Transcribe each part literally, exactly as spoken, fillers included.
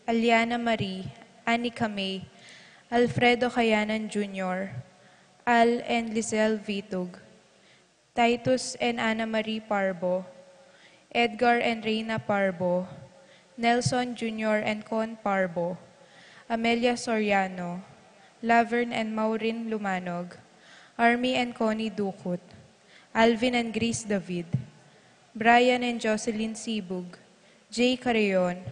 Aliana Marie, Anika May, Alfredo Kayanan Junior, Al and Lizelle Vitug, Titus and Ana Marie Parbo, Edgar and Reina Parbo, Nelson Junior and Con Parbo, Amelia Soriano, Laverne and Maureen Lumanog, Army and Connie Ducut, Alvin and Grace David, Brian and Jocelyn Sibug, Jay Carreon,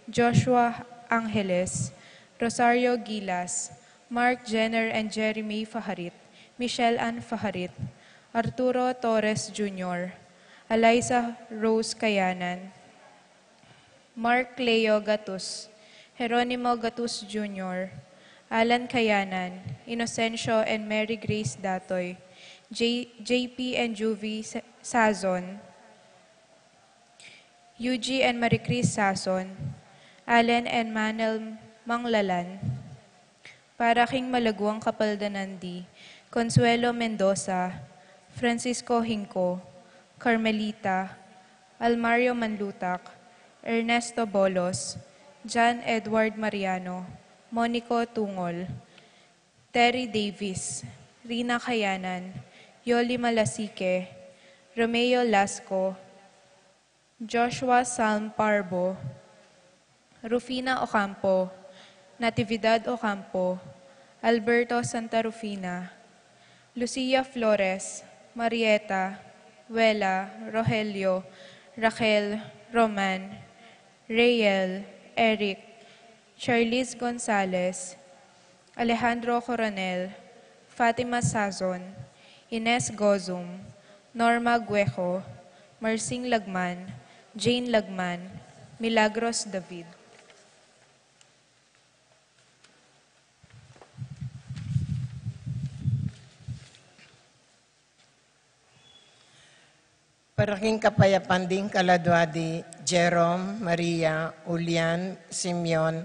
Joshua Angeles, Rosario Gilas, Mark Jenner and Jeremy Faharit, Michelle Ann Faharit, Arturo Torres Junior, Eliza Rose Kayanan, Mark Leo Gatus, Jeronimo Gatus Junior, Alan Kayanan, Inocencio and Mary Grace Datoy, J- J P and Juvie Sa- Sazon, Yuji and Marie Chris Sazon, Allen and Manel Manglalan, para king malaguang kapaldanan di Consuelo Mendoza, Francisco Hinco, Carmelita, Almario Manlutak, Ernesto Bolos, John Edward Mariano, Monico Tungol, Terry Davis, Rina Kayanan, Yoli Malasique, Romeo Lasco, Joshua Salm Parbo, Rufina Ocampo, Natividad Ocampo, Alberto Santa Rufina, Lucia Flores, Marieta, Wela, Rogelio, Raquel, Roman, Reyel, Eric, Charlize Gonzalez, Alejandro Coronel, Fatima Sazon, Ines Gozum, Norma Guejo, Marsing Lagman, Jane Lagman, Milagros David. Para king kapayapan ding kaladua di Jerome, Maria, Julian, Simeon,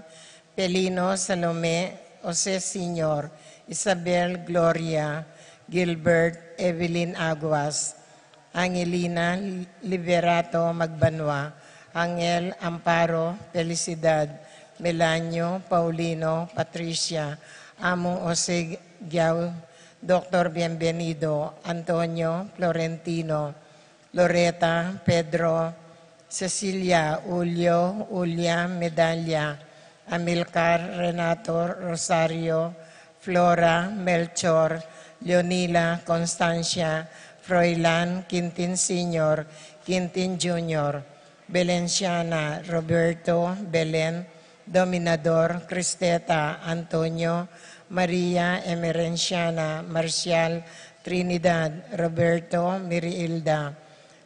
Pelino, Salome, Jose Senior, Isabel, Gloria, Gilbert, Evelyn Aguas, Angelina, Liberato Magbanua, Angel, Amparo, Felicidad, Melanio, Paulino, Patricia, Among Jose Giao, Doktor Bienvenido, Antonio, Florentino, Loreta, Pedro, Cecilia, Julio, Julia, Medalla, Amilcar, Renato, Rosario, Flora, Melchor, Leonila, Constancia, Froilan, Quintin Senior, Quintin Junior, Belenciana, Roberto, Belen, Dominador, Cristeta, Antonio, Maria, Emerenciana, Marcial, Trinidad, Roberto, Miriilda,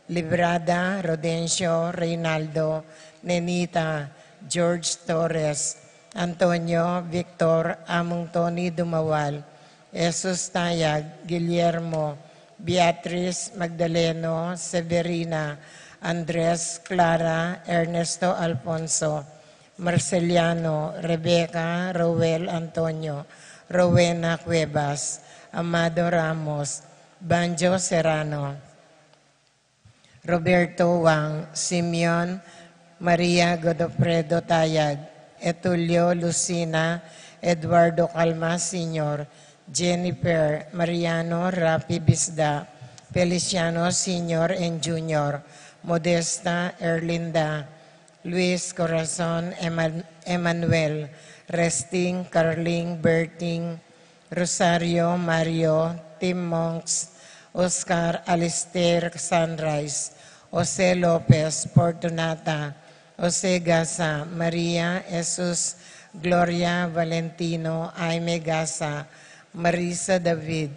Librada, Rodencio, Reynaldo, Nenita, George Torres, Antonio, Victor, Among Tony Dumawal, Jesus Tayag, Guillermo, Beatriz, Magdaleno, Severina, Andres, Clara, Ernesto Alfonso, Marceliano, Rebecca, Roel Antonio, Rowena Cuevas, Amado Ramos, Banjo Serrano, Roberto Wang, Simeon, Maria Godofredo Tayag, Etulio, Lucina, Eduardo Calma Senior, Jennifer, Mariano, Rafi Bisda, Feliciano Senior and Junior, Modesta, Erlinda, Luis, Corazon, Eman- Emmanuel, Resting, Carling, Berting, Rosario, Mario, Tim Monks, Oscar, Alistair, Sunrise, Jose Lopez, Fortunata, Jose Gasa, Maria, Jesus, Gloria, Valentino, Aime Gasa, Marisa David,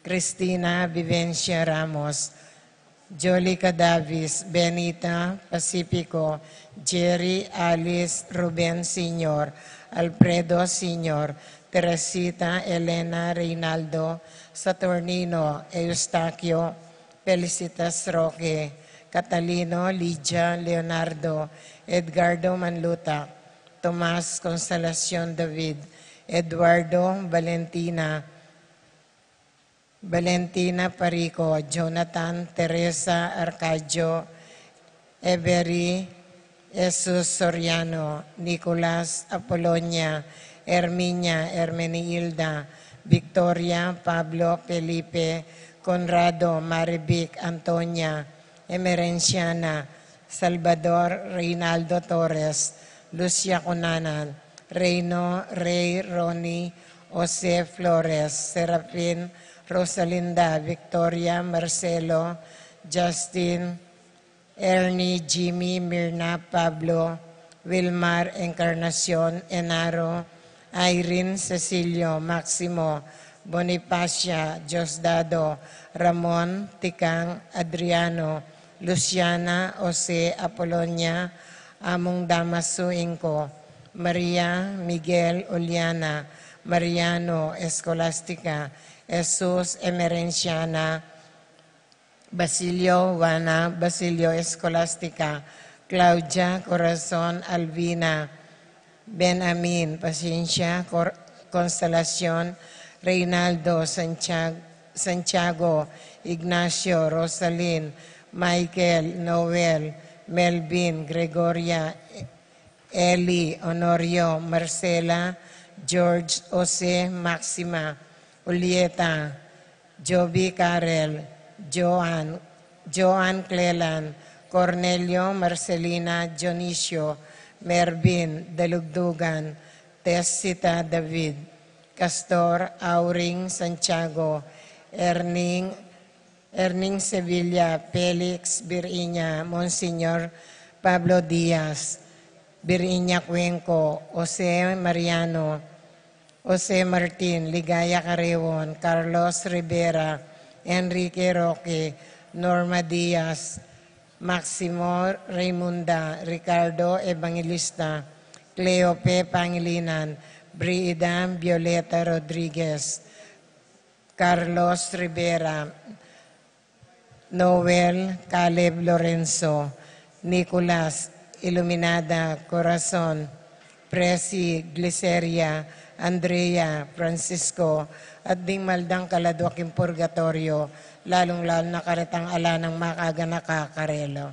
Cristina Vivencia Ramos, Jolica Davis, Benita, Pacifico, Jerry, Alice, Ruben Senior, Alfredo Senior, Teresita, Elena, Reynaldo, Saturnino, Eustaquio, Felicitas, Roque, Catalino, Lydia, Leonardo, Edgardo Manluta, Tomas, Consolacion, David, Eduardo, Valentina, Valentina Parico, Jonathan, Teresa, Arcadio, Every, Jesus Soriano, Nicolas Apolonia, Herminia, Hermenilda, Victoria, Pablo, Felipe, Conrado, Marivic, Antonia, Emerenciana, Salvador, Reynaldo Torres, Lucia Cunanan, Reyno, Rey, Ronnie, Jose, Flores, Serafin, Rosalinda, Victoria, Marcelo, Justin, Ernie, Jimmy, Mirna, Pablo, Wilmar, Encarnacion, Enaro, Irene, Cecilio, Maximo, Bonifacia, Diosdado, Ramon, Tikang, Adriano, Luciana, Jose, Apolonia, Among Damaso, Inco, Maria, Miguel, Oliana, Mariano, Escolastica, Jesus, Emerenciana, Basilio, Juana, Basilio, Escolastica, Claudia, Corazon, Alvina, Benamin, Paciencia, Cor-, Consolacion, Reynaldo, Santiag-, Santiago, Ignacio, Rosalin, Michael, Noel, Melvin, Gregoria, Eli, Honorio, Marcela, George, Jose, Maxima, Julieta, Joby, Karel, Joan, Joan, Clelan, Cornelio, Marcelina, Dionisio, Mervin, Dalugdugan, Tessita, David, Castor, Auring, Santiago, Erning, Erning Sevilla, Felix, Biriña, Monsignor Pablo Diaz, Biriña Cuenco, Jose Mariano, Jose Martin, Ligaya Carreon, Carlos Rivera, Enrique Roque, Norma Diaz, Maximo Raymunda, Ricardo Evangelista, Cleope Pangilinan, Briida Violeta Rodriguez, Carlos Rivera, Noel, Caleb Lorenzo, Nicolas, Iluminada, Corazon, Presi, Gliceria, Andrea, Francisco, at ding maldang kaladwa king purgatorio, lalung-lalu na karetang ala nang makaganaka karela.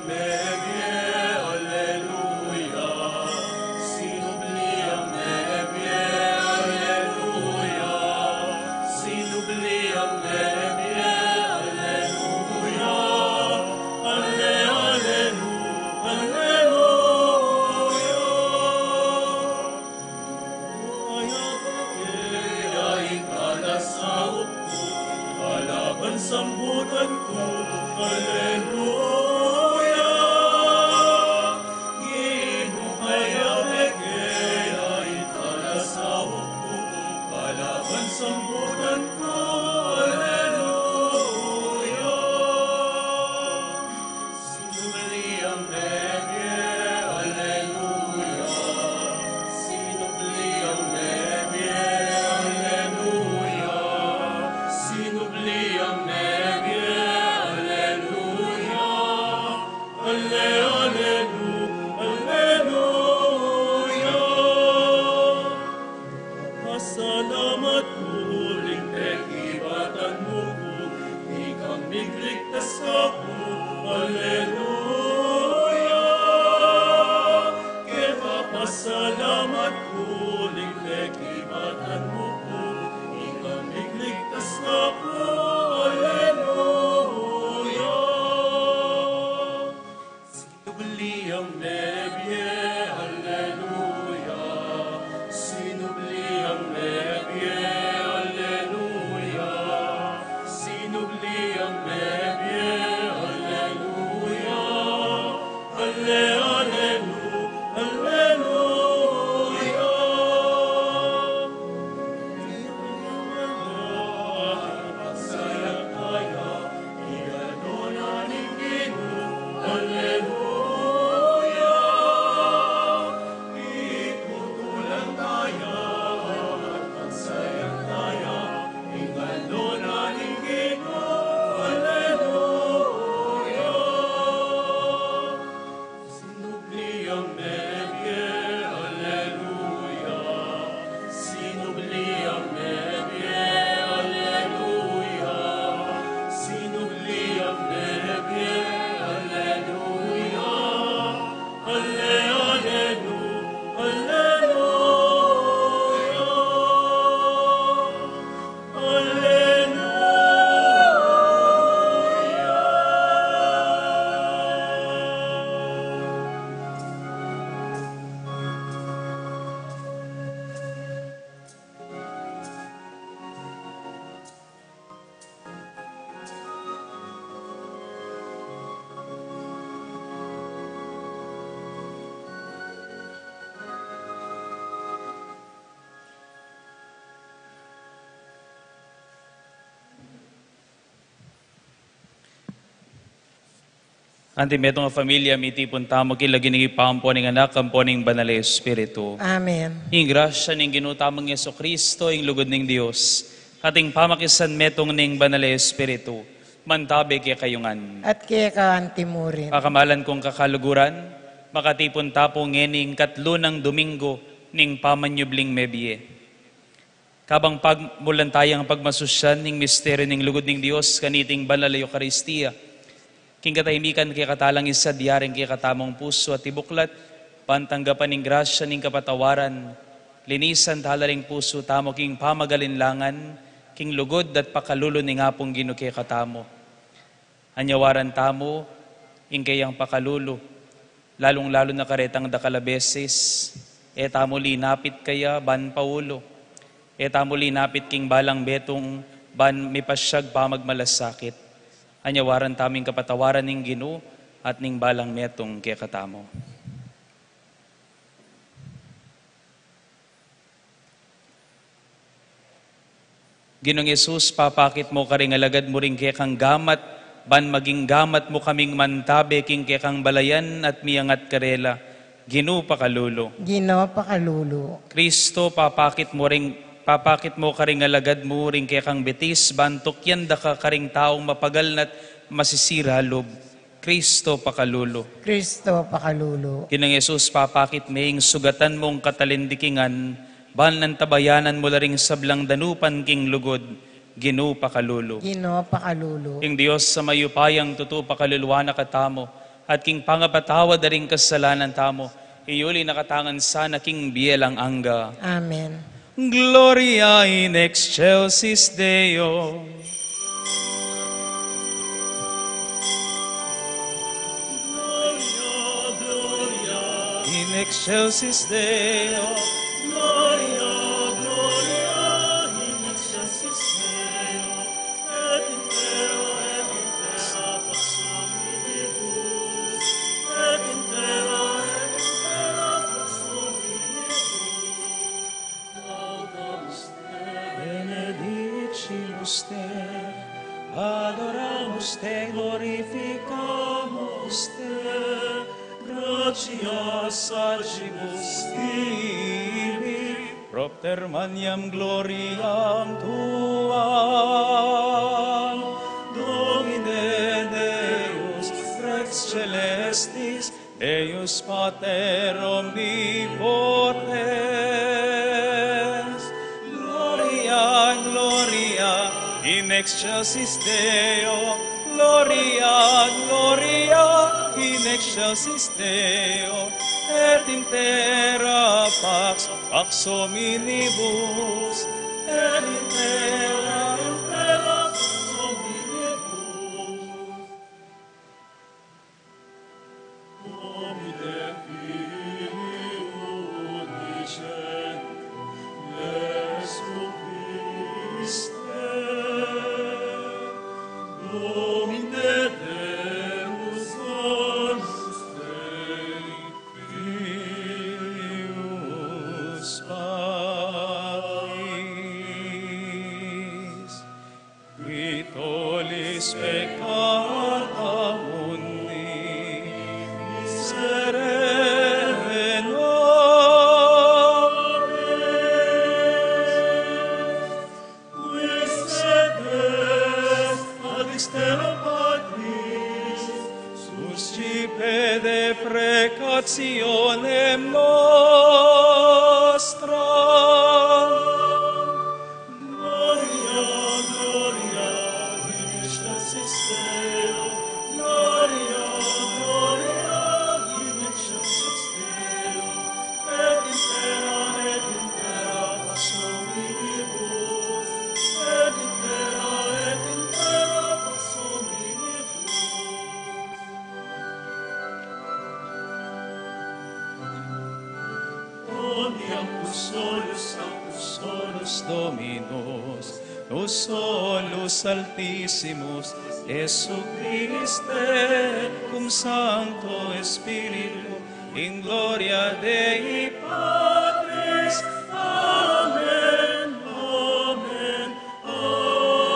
Mebie, aleluya. Sinubli ang mebie, aleluya. Sinubli ang mebie, aleluya. Ale, alelu, aleluya. Kaya ing kalasaup ku, kalaban sambutan ku, aleluya. Ginu, kaya kaya ing kalasaup ku, kalaban sambutan ku, aleluya. Sinubli ang mebie, aleluya. Sinubli ang mebie, aleluya. Sinubli ang mebie, aleluya. Ale, alelu, aleluya. Pasalamat ku ring pekibatan mu ku, ikang migligtas kaku, aleluya. Keka pasalamat ku ring pekibatan mu ku, ikang migligtas kaku, aleluya. Sinubli ang mebie, aleluya. Sinubli ang mebie, aleluya. Sinubli ang mebie, aleluya. Ale, alelu, aleluya. Sinubli ang mebie, aleluya. Sinubli ang mebie, aleluya. Sinubli ang mebie, aleluya. Ale, alelu, aleluya. Aleluya. Anti metung a familia, mitipun tamu king lagyu ning Ibpa, ampo ning Anak, ampo ning Banal a Espiritu. Amen. Ing grasya ning Ginu tamung Jesucristo, ing lugud ning Dios, at ing pamakisanmetung ning Banal a Espiritu, mantabe kekayu ngan. At keka anti murin. Pakamalan kung kakaluguran, makatipun ta pu ngening katlu nang Domingo ning pamanyubling mebie. Kabang pagmulan tayang pagmasusyan ning misteryu ning lugud ning Dios kaniting banal a Eukaristia, king katahimikan kekatalang isad ya ring kekatamung pusu at ibuklat, ban tanggapan ing grasya ning kapatawaran, linisan tala ring pusu tamu king pamagalinlangan, king lugud at pakalulu ning Apung Ginu kekatamu. Anyawaran tamu ing keyang pakalulu, lalung-lalu na karetang dakal a beses, e tamu linapit keya ban paulu, e tamu linapit king balang metung ban mipasyag pamagmalasakit. Anyawaran tamu ing kapatawaran ning Ginu at ning balang metung kekatamu. Ginung Jesus, papakit mu karing alagad mu ring kekang gamat, ban maging gamat mu kaming mantabe king kekang balayan at miangat karela. Ginu, pakalulu. Ginu, pakalulu. Kristo, papakit mu ring, papakit mu karing alagad mu ring kekang bitis, ban tukyan da ka karing taung mapagal na't masisira lub. Kristo, pakalulu. Kristo, pakalulu. Ginung Jesus, papakit me ing sugatan mung katalindikingan, ban antabayanan mu la ring sablang danupan king lugud. Ginu, pakalulu. Ginu, pakalulu. Ing Dios a mayupayang tutu pakaluluan na katamu, at king pangapatawad da ring kasalanan tamu, iyuli na katamu ngan sana king bie alang angga. Amen. Gloria in excelsis Deo. Gloria, Gloria in excelsis Deo. Gloria, Gloria in excelsis Deo. Et in terra, et in terra pax hominibus. Et in terra, et in terra pax hominibus. Laudamus te, benedicimus te, adoramus te, glorificamus te, gratias facimus tibi, propter magnam gloriam tuam, Domine Deus, Rex caelestis, Deus Pater omnipotens. Gloria, Gloria in excelsis Deo. Gloria, Gloria in excelsis Deo. Et in terra pax, pax hominibus. Et in terra, in terra pax hominibus. Domine Filii unice, Iesu Christe, Domine Deus, Dominus Dei, Filius Pais. Qui tollis peccata mundi, miserere nobis. Qui sedet ad externo Patris, suscipe deprecationem nostram. Gloria, Gloria in excelsis Deo. Gloria, Gloria in excelsis Deo. Et in terra, et in terra pax hominibus. Et in terra, et in terra pax hominibus. Oniam tu solus, tu solus Dominus, tu solus Altissimus, Iesu Christe, cum Sancto Spiritu, in gloria Dei Patris. Amen, amen. Amen.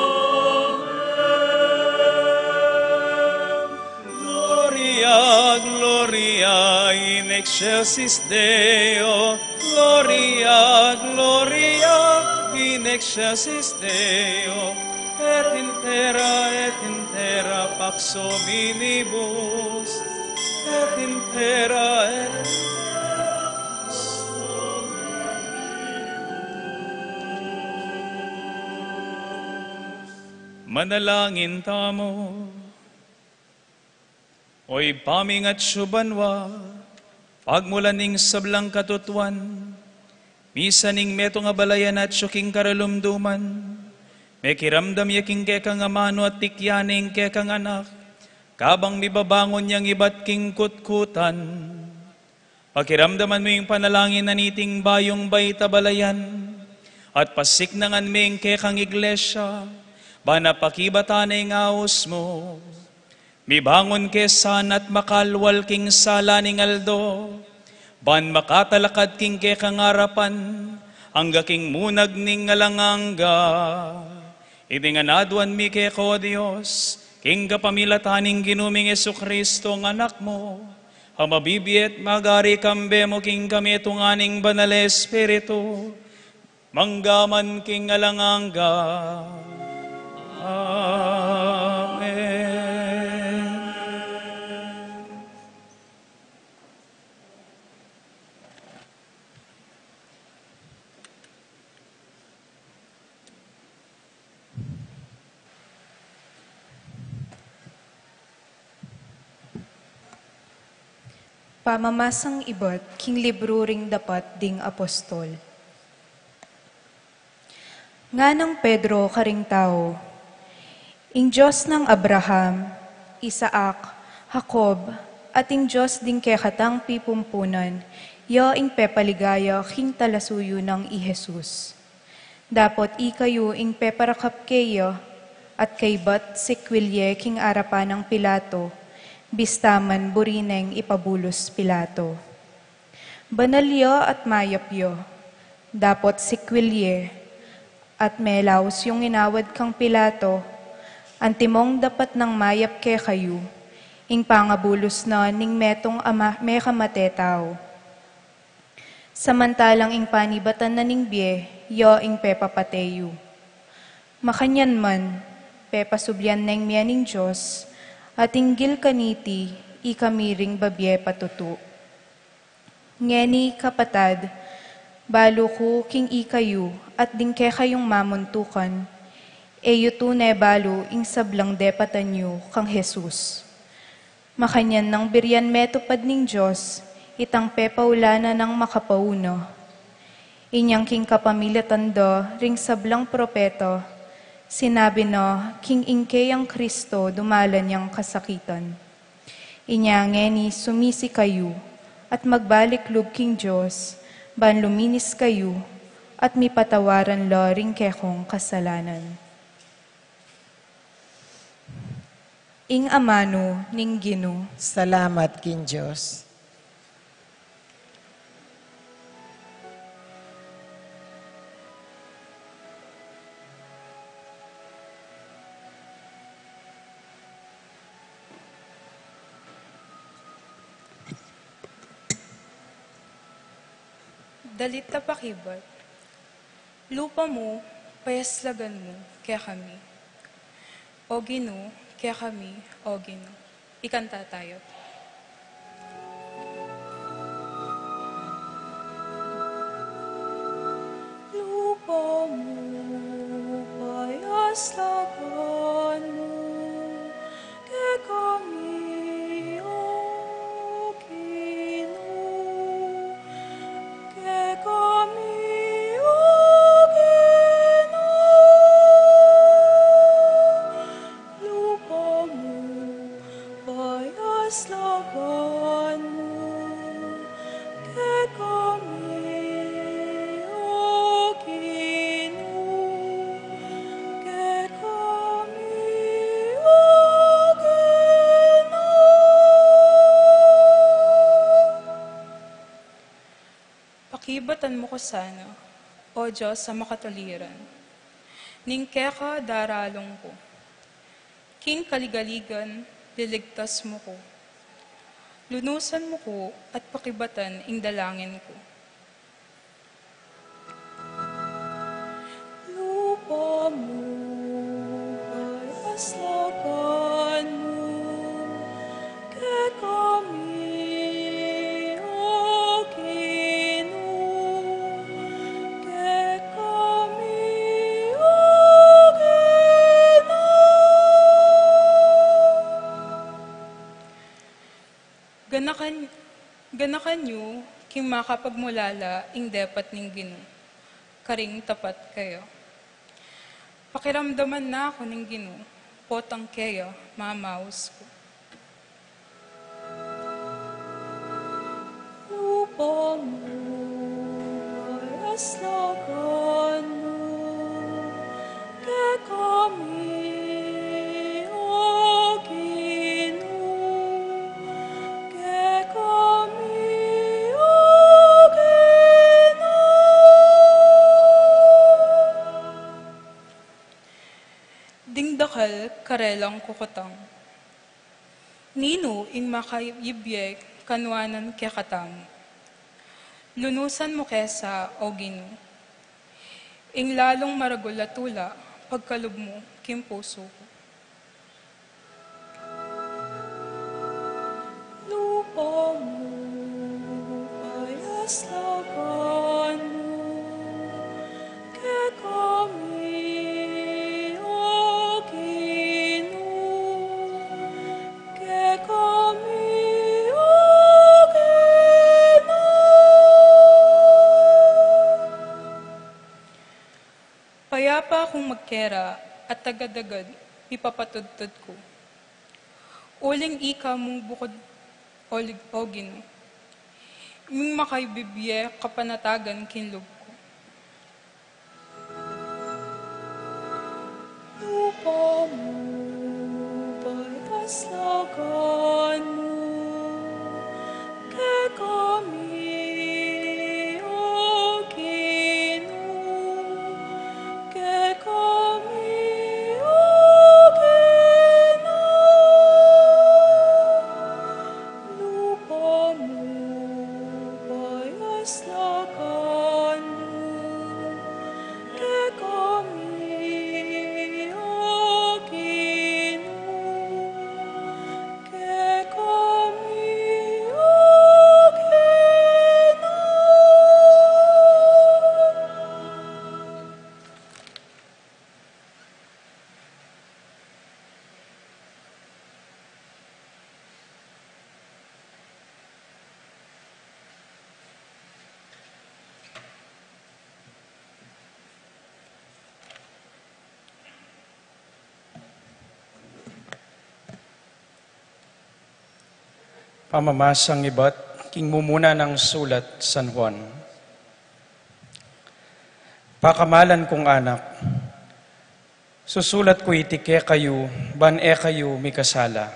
Gloria, Gloria in excelsis Deo. Gloria, Gloria in excelsis Deo. Et in terra, et in terra pax hominibus. Et in terra, et in terra pax hominibus. Manalangin tamu. O Ibpa mi, atsu ka banua, pagmulan ning sablang katutuan, misan ing metung a balayan atsu king karalumduman, mekiramdam ya king kekang amanu at tikyan ing kekang Anak, kabang mibabangun yang ibat king kutkutan. Pakiramdaman mu ing panalangin na niting bayung bait a balayan, at pasiknangan me ing kekang Iglesia, ban pakibatan na ing aus mu. Mibangun ke sana at makalwal king sala ning aldo, ban makatalakad king kekang arapan, angga king munag ning alang angga. Iti ngan aduan mi keka, O Dios, king kapamilatan ning Ginu ming Jesucristo, ing Anak mu, a mabibie at magari kambe mu king kamitungan ning Banal a Espiritu, mangga man king alang angga. Amen. Pamamasang ibat king libru ring Dapat ding Apostol. Nganang Pedro karing tau, ing Dios nang Abraham, Isaac, Jacob, at ing Dios ding kekatang pipumpunan, ya ing pepaligaya king talasuyu nang i Jesus. Dapot ikayu ing peparakap keya, at kaybat sikwil ye king arapan nang Pilato, bista man buri neng ipabulus Pilato. Banal ya at mayap ya, dapot sikwil ye, at melaus yung inawad kang Pilato, antimong dapat nang mayap kekayu, ing pangabulus na ning metung a ma-, mekamate tau. Samantalang ing panibatan na ning bie, ya ing pepapate yu. Makanyan man, pepasublian neng mie ning Dios, at inggil kaniti, ikami ring babie patutu. Ngeni, kapatad, balu ku king ikayu at ding kekayung mamuntukan, e yu tune balu ing sablang depatan yu kang Jesus. Makanyan nang birian metupad ning Dios itang pepaulanan nang makapauna. Inyang king kapamilatan da ring sablang propeta, sinabi na king ing keyang Kristo dumalan yang kasakitan. Inya ngeni sumisi kayu, at magbalik lub king Dios, ban luminis kayu, at mipatawaran la ring kekong kasalanan. Ing amanu ning Ginu. Salamat king Dios. Dalit a pakibat. Lupa mu, payaslagan mu kekami. O Ginu, kekami, O Ginu. Ikanta tayu. Lupa mu, payaslagan mu kekami, O Ginu, kekami, O Ginu, lupa mu, payaslagan mu kekami, O Ginu, kekami, O Ginu. Pakibatan mu ku sana, O Dios a makatuliran, ning keka daralung ku. King kaligaligan, liligtas mu ku. Lunusan mu ku at pakibatan ing dalangin ku. Lupa mu, payaslagan mu kekami, O Ginu, kekami, O Ginu. Ganakan, ganakan yu king makapagmulala ing depat ning Ginu, karing tapat kaya. Pakiramdaman na ku ning Ginu, potang keya mamaus ku. Lupa mu, payaslagan mu kekami, O Ginu, kekami, O Ginu. Ding dakal karelang kukutang. Ninu ing makayibye kanwanan kekatamu? Lunusan mu ke sa, O Ginu. Ing lalung maragul a tula, pagkalub mu king pusu ku. Lupa mu, payaslagan mu kekami, O Ginu, kekami, O Ginu. magkera at agad-agad mipapatudtud ku. Uling ika mung bukod, o Lig-, o Ginu, ming makaibibie kapanatagan king lub ku. Lupa mu, palaslagan mu, kekami, o Ginu, kekami, o Ginu. Lupa mu, palaslagan mu, kekami, o Ginu, kekami, o Ginu. Pamamasang ibat king mumuna nang sulat San Juan. Pakamalan kung anak, susulat ku iti kekayu, ban e kayu mikasala.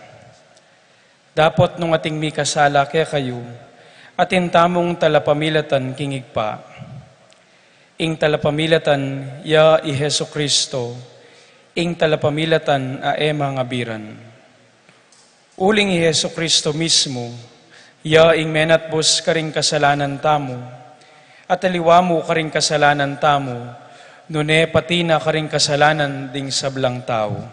Dapot nung ating mikasala kekayu, atin tamung talapamilatan king Ibpa. Ing talapamilatan ya i Jesucristo, ing talapamilatan a e mangabiran. Uling i Jesucristo mismu, ya ing menatbus karing kasalanan tamu, at aliwa mu karing kasalanan tamu, nune pati na karing kasalanan ding sablang tau.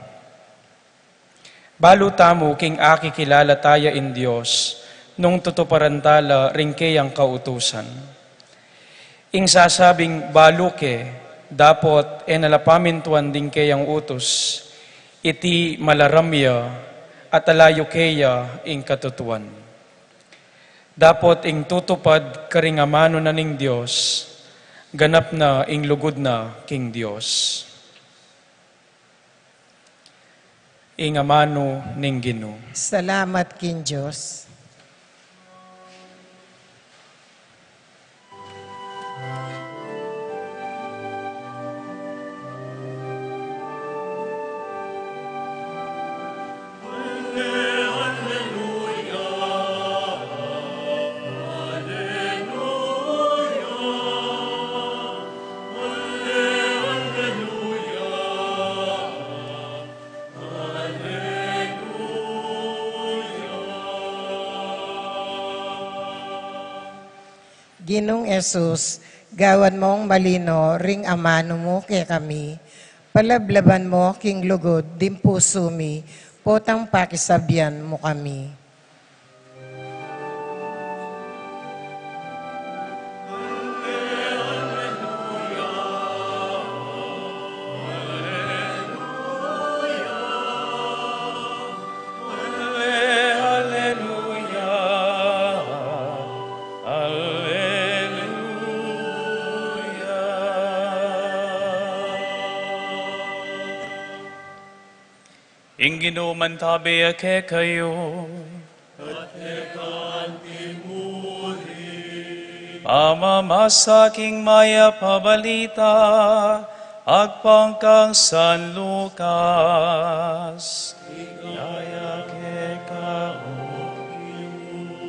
Balu tamu king akikilala taya ing Dios, nung tutuparan tala ring keyang kautusan. Ing sasabing balu ke, dapot e na la pamintuan ding keyang utus, iti malaram ya, at alayu keya ing katutuan. Dapot ing tutupad karing amanu na ning Dios, ganap na ing lugud na king Dios. Ing amanu ning Ginu. Salamat king Dios. Ginung Jesus, gawan mong malino ring amanu mu kekami, palablaban mo king lugud ding pusu mi, potang pakisabyan mu kami. Ing Ginu mantabe ya kekayu. At keka anti mu rin. Pamamasa king Mayap a Balita agpang kang San Lucas. Ligaya keka, O Ginu.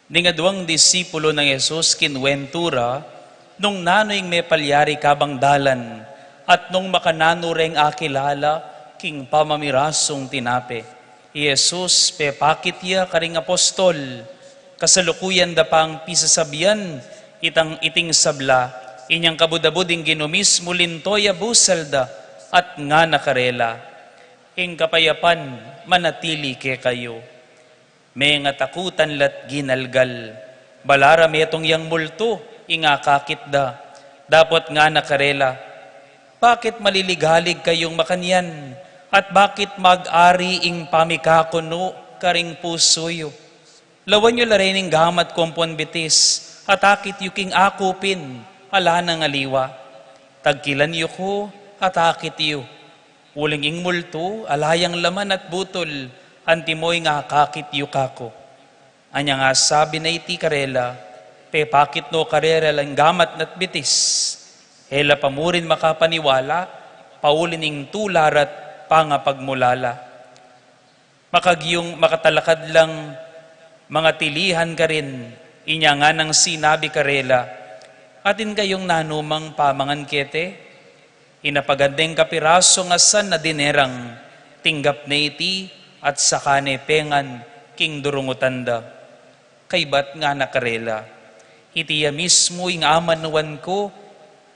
Ning aduang disipulo nang Jesus kinuwentu ra nung nanu ing mepalyari kabang dalan at nung makananu reng akilala king pamamirasung tinape. I Jesus pepakit ya karing apostol, kasalukuyan da pang pisasabian itang iting sabla, inyang kabud-abud ing Ginu mismu linto ya busal da at ngana karela, "Ing kapayapan manatili kekayu." Mengatakutan la't ginalgal. Balaram metung yang multu ing akakit da. Dapot ngana karela, "Bakit maliligalig kayung makanyan? At bakit mag-ari ing pamikakunu karing pusu yu? Lawan yu la reng gamat kung pun bitis, at akit yu king aku pin, ala nang aliwa. Tagkilan yu ku, at akit yu. Uling ing multu, ala yang laman at butul, antimo ing akakit yu kaku." Anyang asabi na iti karela, pepakit no karela ing gamat na't bitis. E la pa murin makapaniwala, pauli ning tula ra't pangapagmulala. Makagyung makatalakad lang mangatilihan karin, inya nganang sinabi karela, "Atin kayung nanumang pamangan keti?" Inapagan deng kapirasu ngan san a dinerang, tinggap ne iti, at saka ne pengan king durungutan da. Kaybat ngana karela, "Iti ya mismu ing amanuan ku,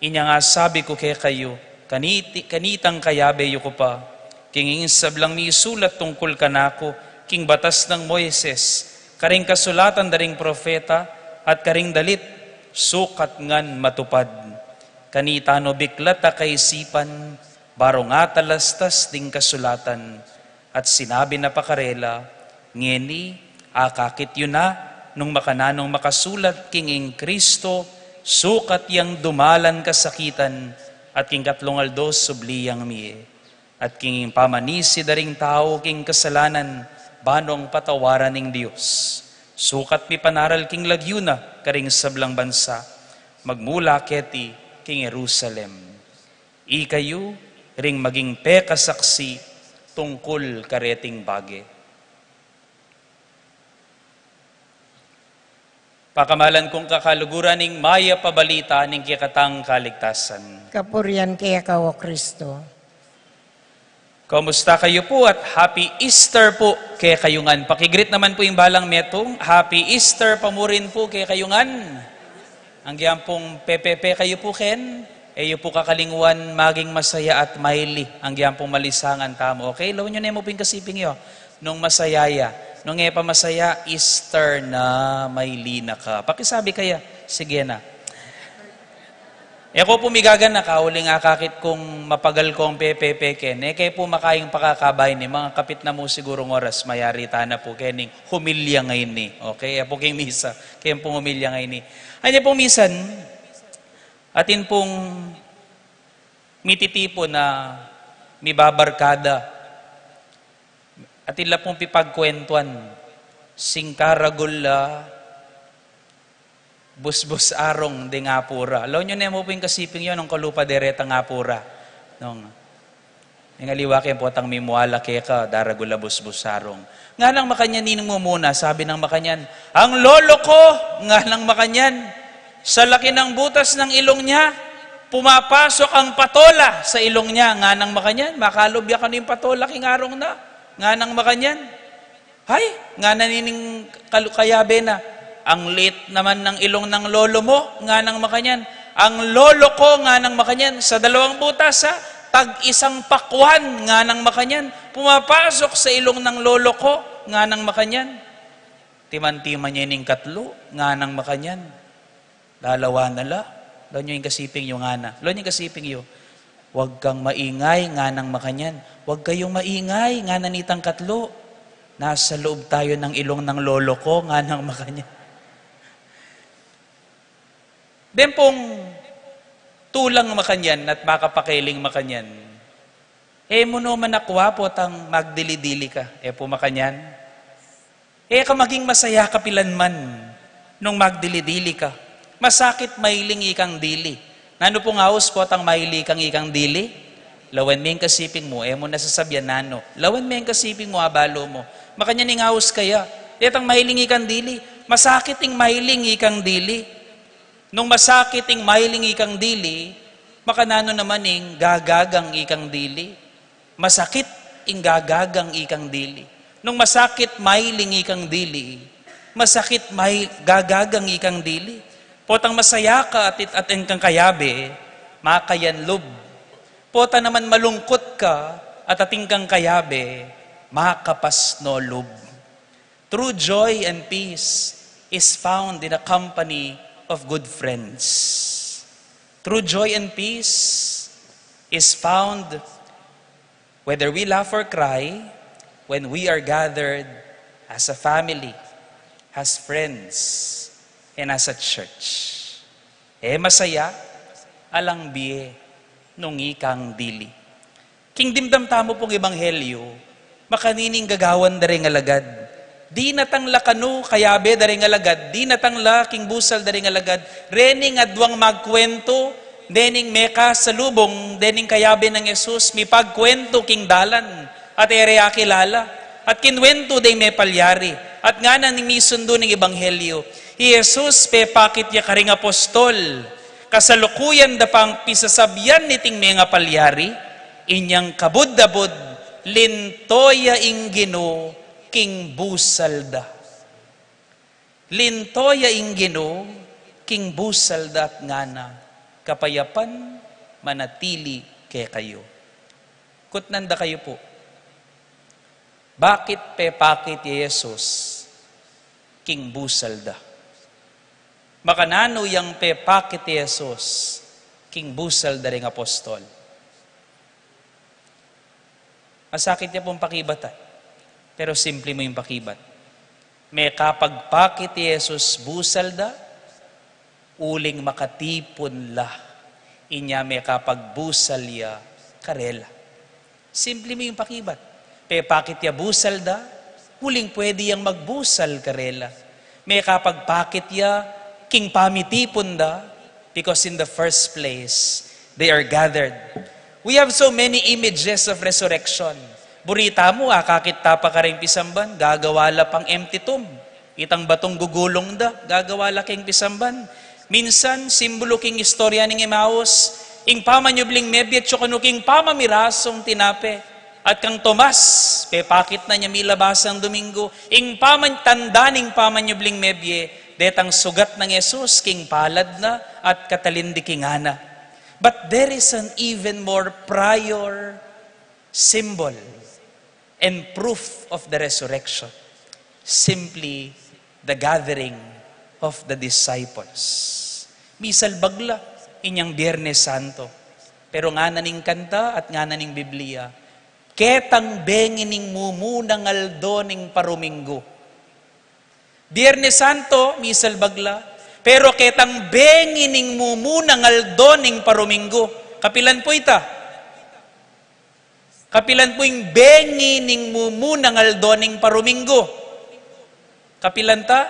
inyang asabi ku kekayu, kaniti-, kanitang kayabe yu ku pa, king ing sablang misulat tungkul kanaku, king batas nang Moises, karing kasulatan da ring propeta, at karing dalit, sukat ngan matupad. Kanita no biklat a kaisipan, barung atalastas ding kasulatan." At sinabi na pa karela, "Ngeni, akakit yu na, nung makananung makasulat king ing Kristo, sukat yang dumalan kasakitan, at king katlung aldo subli yang mie. At king pamanisi da ring tau king kasalanan, banung patawaran ning Dios. Sukat mipanaral king lagyu na karing sablang bansa, magmula keti king Jerusalem. Ikayu ring maging pekasaksi tungkul kareting bage." Pakamalan kung kakaluguran ning mayap a balita ning kekatang kaligtasan. Kapurian keka, O Kristo. Kumusta kayu pu at Happy Easter pu kekayu ngan. Paki-greet naman pu ing balang metung. Happy Easter pa murin pu kekayu ngan. Anggiyang pung pepepe kayu pu ken, e yu pu kakalingwan maging masaya at maili. Anggiyang pung malisangan tamu. Okay? Lawan yu ne mu pu ing kasiping yu. Nung masaya ya. Nung e pa masaya, Easter na, maili na ka. Pakisabi kaya, sige na. E ku pu migaganaka uling akakit kung mapagal kung pepepe ken. E ke pu makaing pakakabai ni, mangakapit na mu sigurung oras, mayari tana pu kening humilya ngeni. Okay? E pu king misa, ken pung humilya ngeni. Anya pung misan, atin pung mititipun a mibabarkada. Atin la pung pipagkwentuan, singkaragul la busbus arung ding apu ra. Lawan yu ne mu pu ing kasiping yu, nung kalupa de retang apu ra. Nung, ing aliwa ken potang mimwala keka, daragul la busbus arung. Nganang makanyan, ninung mumuna, sabi nang makanyan, "Ang lolo ko," nganang makanyan, "sa laki ng butas ng ilong niya, pumapasok ang patola sa ilong niya," nganang makanyan. Makalub ya kanu ing patola king arung na, nganang makanyan. "Hay," ngana nining kalu-, kayabe na, "ang liit naman ng ilong ng lolo mo," nganang makanyan. "Ang lolo ko," nganang makanyan, "sa dalawang butas, ha, tag-isang pakwan," nganang makanyan, "pumapasok sa ilong ng lolo ko," nganang makanyan. Timan-timan ya ining katlu, nganang makanyan. Lalawan na la. Lawan yu ing kasiping yu, ngana. Lawan yu ing kasiping yu. "Wag kang maingay," nganang makanyan. "Wag kayong maingay," ngana nitang katlu. "Nasa loob tayo ng ilong ng lolo ko," nganang makanyan. Deng pung tulang makanyan at makapakeling makanyan. E mu no man akwa potang magdili-dili ka. E pu makanyan. E ka maging masaya kapilan man nung magdili-dili ka. Masakit mailing ikang dili. Nanu pung aus potang mailing ikang dili? Lawen me ing kasiping mu, e mu na sasabian nanu. Lawen me ing kasiping mu, abalu mu. Makanyan ing aus kaya. Detang mailing ikang dili. Masakit ing mailing ikang dili. Nung masakit ing mailing ikang dili, makananu naman ing gagagang ikang dili? Masakit ing gagagang ikang dili. Nung masakit mailing ikang dili, masakit mai-, gagagang ikang dili. Potang masaya ka at it-, at atin kang kayabe, makayanlub. Pota naman malungkut ka at atin kang kayabe, makapas no lub. True joy and peace is found in a company of good friends. True joy and peace is found whether we laugh or cry when we are gathered as a family, as friends, and as a church. E masaya, alang bie nung ikang dili. King dimdam tamu pung ebanghelyo, makanini ing gagawan da reng alagad. Dinatang la kanu kayabe da reng alagad, dinatang la king busal da reng alagad, rening aduang magkuwentu, dening mekasalubung, dening kayabe nang Jesus, mipagkuwentu king dalan, at e re akilala, at kinuwentu de ing mepalyari, at ngana ning misundu ning ebanghelyo, i Jesus pepakit ya karing apostol, kasalukuyan da pang pisasabyan niting mengapalyari, inyang kabud-abud, linto ya ing Ginu king busal da. Linto ya ing Ginu king busal da at ngana, kapayapan manatili kekayu. Kutnan da kayu pu. Bakit pepakit ya Jesus king busal da? Makananu yang pepakit ya Jesus king busal da ring apostol? Masakit ya pung pakibatan, pero simple mu ing pakibat. Mekapagpakit ya Jesus busal da, uling makatipun la inya mekapagbusal ya karela. Simple mu ing pakibat. Pepakit ya busal da, uling pwede yang magbusal karela. Mekapagpakit ya king pamitipun da, because in the first place, they are gathered. We have so many images of resurrection. Buri tamu, akakit ta pa karing pisamban, gagawa la pang empty tomb. Itang batung gugulung da, gagawa la king pisamban. Minsan, simbulu king istorya ning Emmaus, ing pamanyubling mebie, tsukanu king pamamirasung tinape. At kang Tomas, pepakit na nya milabasang Domingo, ing paman-, tanda ning pamanyubling mebie, detang sugat nang Jesus, king palad na, at katalindiki ngana. But there is an even more prior symbol and proof of the resurrection, simply the gathering of the disciples. Misalbag la inyang Biernes Santo. Pero ngana ning kanta at ngana ning Biblia, ketang bengi ning mumunang aldo ning paruminggu. Biernes Santo, misalbag la. Pero ketang bengi ning mumunang aldo ning paruminggu. Kapilan pu ita? Kapilan pu ing bengi ning mumunang aldo ning paruminggu? Kapilan ta?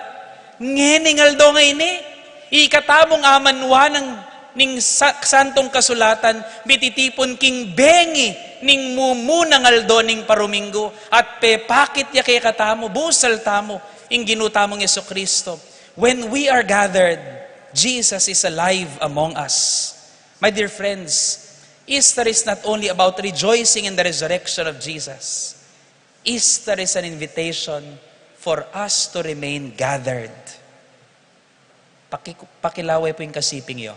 Ngening aldo ngeni, ikatamung amanwa nang ning sa-, Santong Kasulatan, mititipun king bengi ning mumunang aldo ning paruminggu, at pepakit ya kekatamu, busal tamu, ing Ginu tamung Jesucristo. When we are gathered, Jesus is alive among us. My dear friends, Easter is not only about rejoicing in the resurrection of Jesus. Easter is an invitation for us to remain gathered. Paki-, pakilaway pu ing kasiping yu.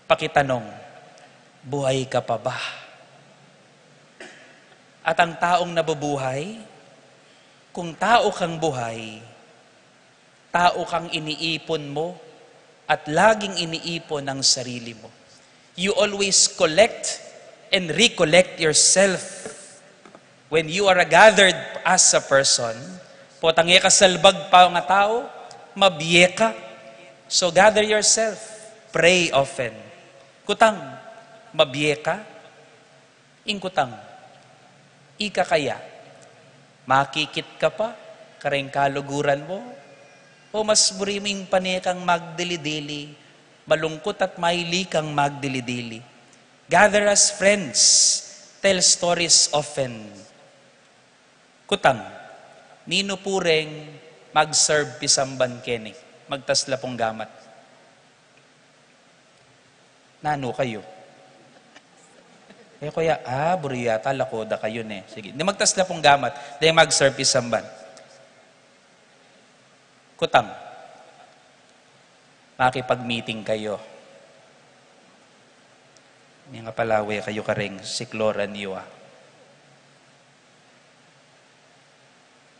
Pakitanong, buhay ka pa ba? At ang taong nabubuhay, kung tao kang buhay, tao kang iniipon mo at laging iniipon ang sarili mo. You always collect and recollect yourself. When you are gathered as a person, potang e ka salbag pa nga tao, mabie ka. So gather yourself, pray often. Kutang, mabie ka? Ing kutang, ika kaya, makikit ka pa kareng kaluguran mo? O mas buri mu ing pane kang magdili-dili, malungkut at maili kang magdili-dili? Gather as friends, tell stories often. Kutang, ninu pu reng mag-serve pisamban keni? Magtas la pung gamat. Nanu kayu? E, kuya, ah, buri yata lako da kayu ne. Sige, di magtas la pung gamat. Di mag-serve pisamban. Kutang, makipag-meeting kayu. Mengapalawe kayu kareng sikloran yu, ah.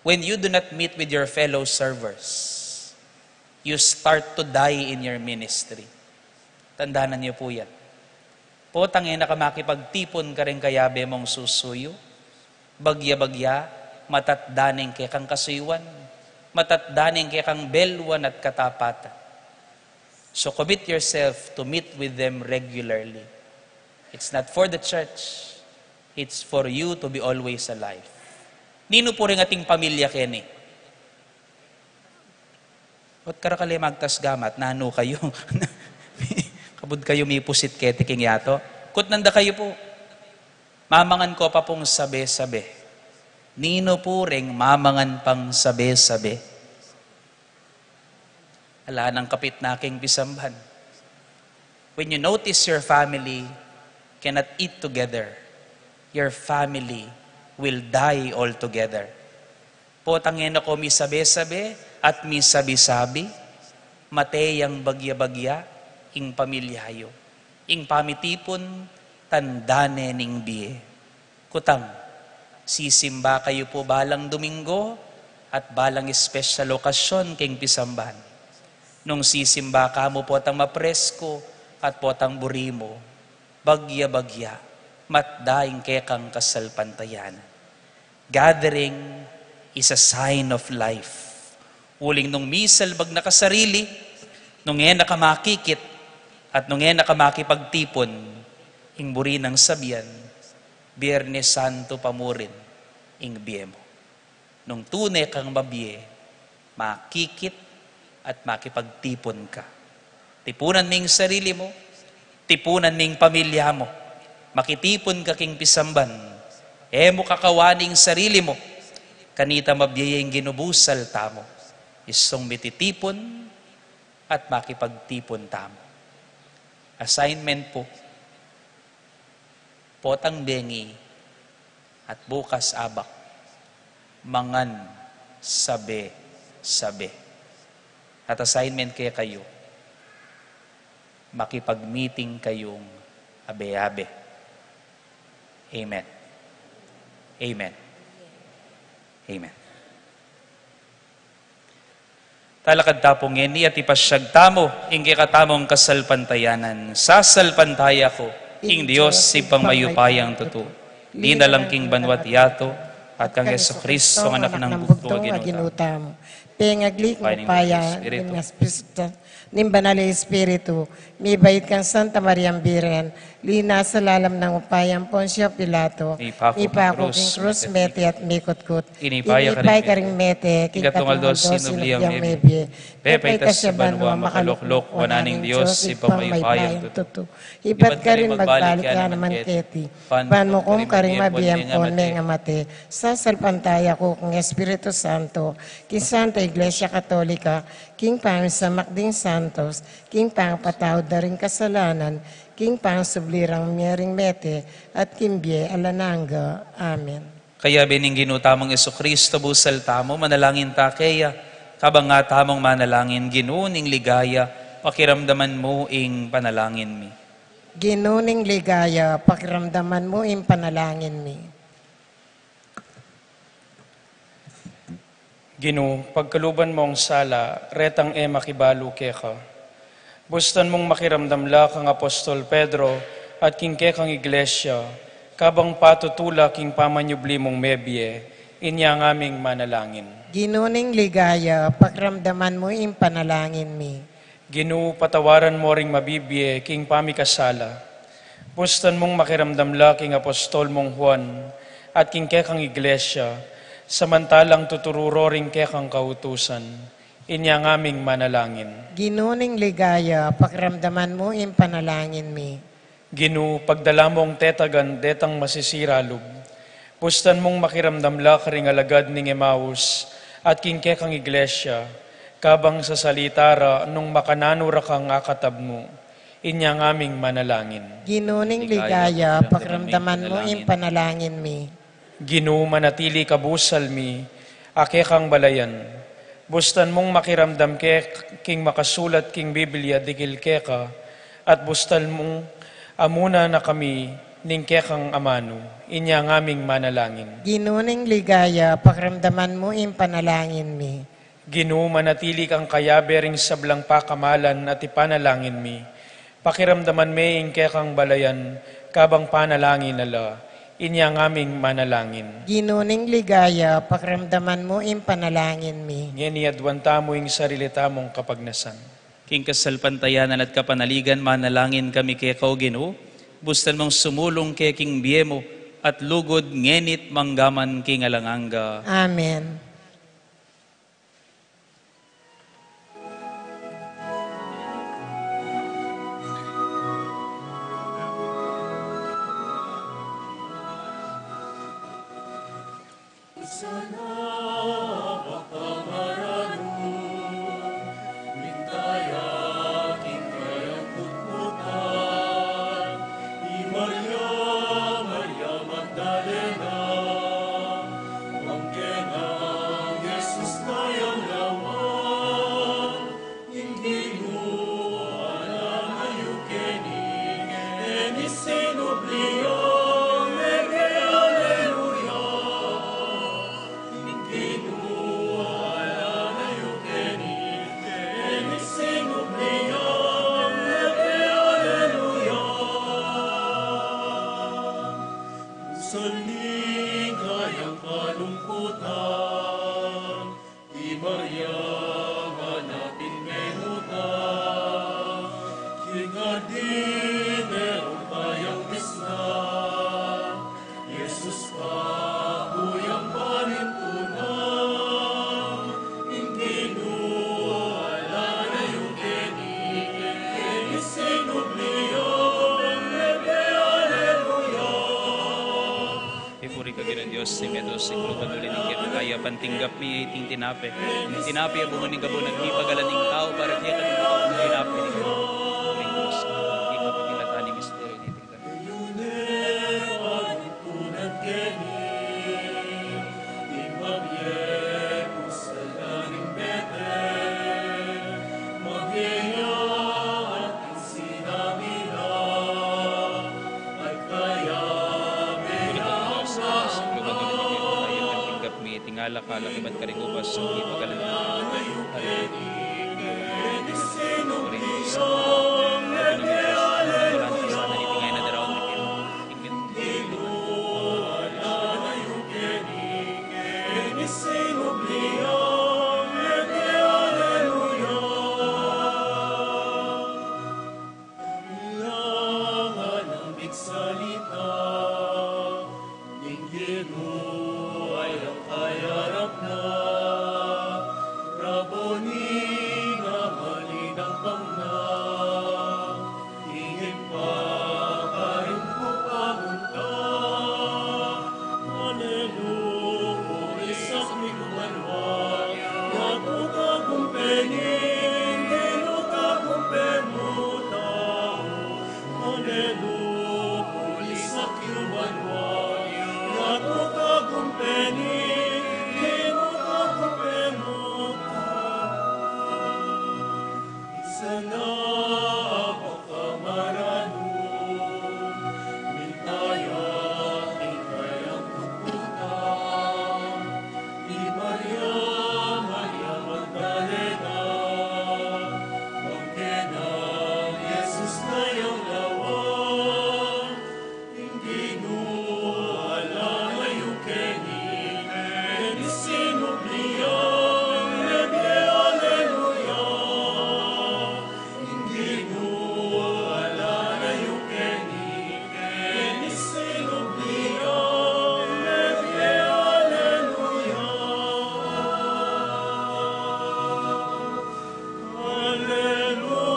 When you do not meet with your fellow servers, You start to die in your ministry. Tandanan yu pu yan. Potang e na ka makipagtipun kareng kayabe mung susuyu, bagya-bagya, matatda ne ing kekang kasuyuan, matatda ne ing kekang belwan at katapatan. So commit yourself to meet with them regularly. It's not for the church. It's for you to be always alive. Ninu pu ring ating pamilya keni? Ot karakal e magtas gamat, nanu kayu? Kabud kayu mipusit keti king yatu? Kutnan da kayu pu. Mamangan ko pa pung sabe-sabe. Ninu pu reng mamangan pang sabe-sabe? Ala nang kapit na king pisamban. When you notice your family cannot eat together, your family will die altogether. Potang e na ko misabe-sabe at misabi-sabi, mate yang bagya-bagya ing pamilya yu. Ing pamitipun, tanda ne ning bie. Kutang, sisimba kayu pu balang Domingo at balang espesyal okasyon king pisamban. Nung sisimba ka mu potang mapresko at potang buri mu, bagya-bagya, matda ing kekang kasalpantayanan. Gathering is a sign of life. Uling nung misalbag na ka sarili, nung e na ka makikit, at nung e na ka makipagtipun, ing buri nang sabian, Biernes Santo pa mu rin ing bie mu. Nung tune kang mabie, makikit at makipagtipun ka. Tipunan me ing sarili mu, tipunan me ing pamilya mu, makitipun ka king pisamban, e mu kakawani ing sarili mu, kanita mabie ya ing ginubusal tamu, isung mititipun at makipagtipun tamu. Assignment pu, potang bengi at bukas abak, mangan sabe-sabe. At assignment kekayu, makipag-meeting kayung abe-abe. Amen. Amen. Amen. Talakad ta pu ngeni at ipasyag tamu ing kekatamung kasalpantayanan. Sasalpantaya ku ing Dios, Ibpang mayupayang tutu, linalang king banwa't yatu, at kang Jesucristo, anak nang bugtung a Ginu tamu. Pengagli king upaya ning Espiritu, ning Banal a Espiritu, mibait kang Santa Mariang Birhen, linasa lalam nang upayang Poncio Pilato, mipaku king krus, mete at mikutkut, inipay karing mete, king katlung aldo sinubli yang mebie, pepaitas ya banua, makalukluk wanan ning Dios Ibpang mayupayang tutu. Ibat karin magbalik ya naman keti, ban mukum karing mabie ampon mengamate. Sasalpantaya ku king Espiritu Santo, king Santa Iglesia Katolika, king pamisamak ding santos, king pangapatawad da ring kasalanan, king pangasubli rang mie ring mete, at king bie alang angga. Amen. Kayabe ning Ginu tamung Jesucristo, busal tamu, manalangin ta keya. Kabang nga tamung manalangin, Ginu ning ligaya, pakiramdaman mu ing panalangin mi. Ginu ning ligaya, pakiramdaman mu ing panalangin mi. Ginu, pagkaluban mung sala retang e makibalu keka. Bustan mung makiramdam la kang Apostol Pedro at king kekang iglesia, kabang patutu la king pamanyubli mung mebie, inya ngaming manalangin. Ginu ning ligaya, pakiramdaman mu ing panalangin mi. Ginu, patawaran mu ring mabibie king pamikasala. Bustan mung makiramdam la king Apostol mung Juan at king kekang iglesia, samantalang tuturu ro ring kekang kautusan, inya ngaming manalangin. Ginu ning ligaya, pakiramdaman mu ing panalangin mi. Ginu, pagdala mung tetagan detang masisira lub. Bustan mung makiramdam la karing alagad ning Emaus at king kekang iglesia, kabang sasalita ra nung makananu ra kang akatab mu, inya ngaming manalangin. Ginu ning ligaya, pakiramdaman mu ing panalangin mi. Ginu, manatili ka busal mi, a kekang balayan. Bustan mung makiramdam ke king makasulat king Biblia dikil keka, at bustan mung amuna na kami ning kekang amanu, inya ngaming manalangin. Ginu ning ligaya, pakiramdaman mu ing panalangin mi. Ginu, manatili kang kayabe ring sablang pakamalan at ipanalangin mi. Pakiramdaman me ing kekang balayan, kabang panalangin na la. Inya ngaming manalangin. Ginu ning ligaya, pakiramdaman mu ing panalangin mi. Ngeni aduan tamu ing sarili tamung kapagnasan. King kasalpantayanan at kapanaligan, manalangin kami keka, O Ginu, bustan mung sumulung kami king bie mu, at lugud ngeni't manggaman king alang angga. Amen. Sana baka maranu, mintaya king kayang kutkutan, i Maria, Maria Magdalena, bang kena Jesus kayang lawan, ing Ginu ala na yu keni, keni sinubli yang mebie, aleluya. Ing Ginu ala na yu keni, keni sinubli yang mebie, aleluya. Bustan ning kayang kalungkutan, i Maria, ganapin me muta, king ading meron kayang bisnan, Jesus pa kuyang panintunan, ing Ginu ala na yu keni, keni sinubli yang mebie, aleluya. Ipuri ka, Ginung Dios ning meto siglo, panuli ning kekang kayapan tinggap mi iting tinape. Ing tinape a bunga ning kabunag mipagalan ning tau para kekami. Ing tinape ning kabunag mipagalan ning tau para kekami. Tinggap mi ing alak-alak ibat karing ubas, ing pagalan. Kailangan nang migsalita, ning Ginu ay ang kayarap na, Raboni, nga malinang pangna, ingin pa karin ku pamunta. Aleluya, isak mi ku banua, ya ku kagumpe ning Ginu, kagumpe mu tau. Aleluya, isak mi ku banua, ya ku kagumpe ning Ginu, kagumpe mu tau. Sana baka maranu, mintaya king kayang kutkutan, i Maria, Maria Magdalena, bang kena Jesus kayang lawan, ing Ginu ala na yu keni, keni sinubli yang mebie, aleluya. Ing Ginu ala na yu keni, keni sinubli yang mebie, aleluya. Aleluya.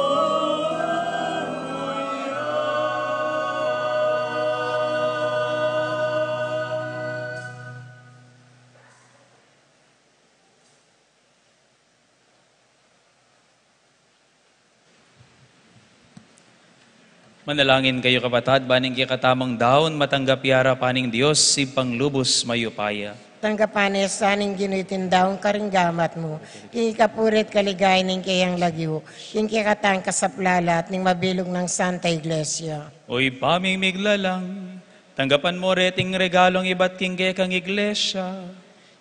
Manalangin kayu, kapatad, ban ing kekatamung daun matanggap ya arapan ning Dios, Ibpang lubus mayupaya. Tanggapan na sa ning Ginu iting daun karing gamat mu, king ikapuri at kaligayan ning keyang lagyu, king kekatang kasaplalan at ning mabilug nang Santa Iglesia. O Ibpa ming miglalang, tanggapan mu reting regalung ibat king kekang Iglesia,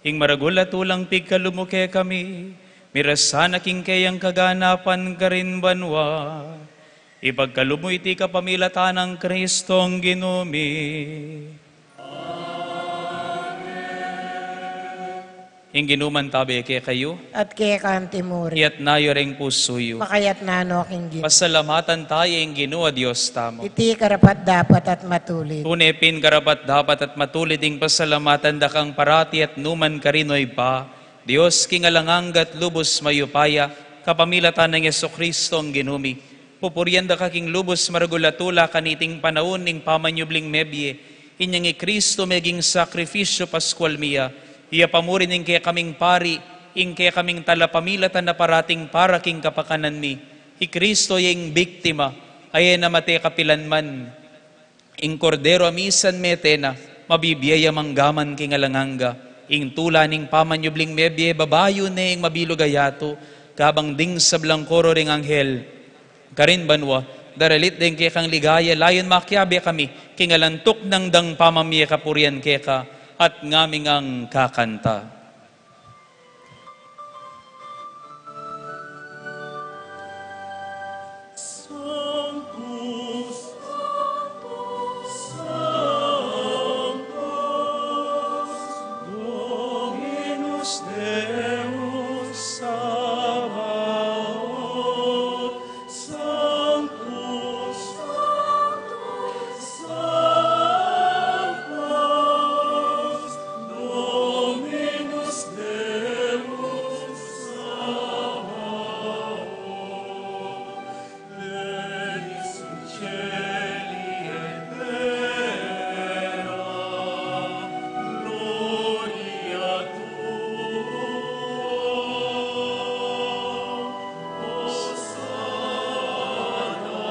ing maragul a tulang pigkalub mu kekami, Mirasan na king keyang kaganapan karin banua. Ipagkalub mu iti kapamilatan nang Kristong Ginu mi. Ing Ginu mantabe kekayu. At keka mu rin. Iyatas yu reng pusu yu. Makayatas no king Ginu. Pasalamatan taya ing Ginu a Dios tamu. Iti karapat-dapat at matulid. Tune pin karapat-dapat at matulid ing pasalamatan da kang parati at nukarin man, o Ibpa, Dios king alang angga at lubus mayupaya, kapamilatan nang Jesucristo a Ginu mi. Pupurian da ka king lubus maragul a tula kaniting panaun ning pamanyubling mebie, inyang i Cristo meging sakrifisyu Paskual mi ya, iya pa mu rin ing kekaming pari, ing kekaming talapamilatan a parating para king kapakanan mi. I Cristo ya ing biktima, a e na mate kapilan man. Ing Kordero a misan mete na, mabibie ya mangga man king alang angga. Ing tula ning pamanyubling mebie, babayu ne ing mabilug a yatu, kabang ding sablang koro ring anghel karin banua, daralit deng kekang ligaya, layun makiabe kami king alang tuknang dang pamamie kapurian keka, at ngaming ngan kakanta. Sanctus, Sanctus, Sanctus, Dominus Deus Sabaoth. Sanctus, Sanctus, Sanctus, Dominus Deus Sabaoth. Plenius in caeli et terra gloria tua. Hosanna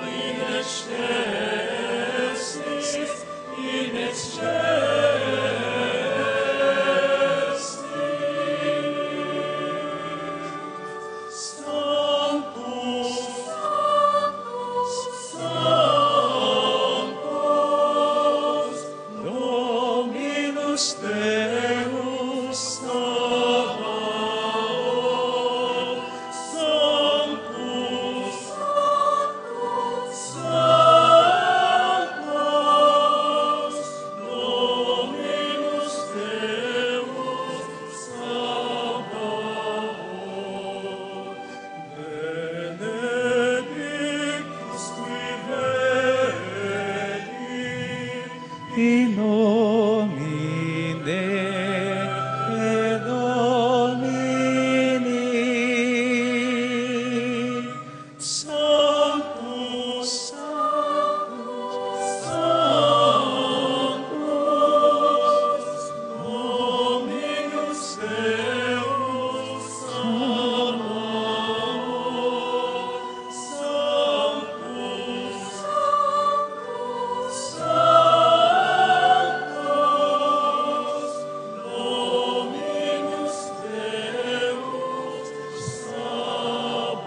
in excelsis, in excelsis. Sanctus, Sanctus, Dominus Deus Sabaoth. Sanctus, Sanctus, Dominus Deus Sabaoth. Benedictus qui veni in nomine Domini. Sanctus, Sanctus, Sanctus, Dominus Deus Sabaoth. Sanctus, Sanctus, Sanctus, Dominus Deus Sabaoth.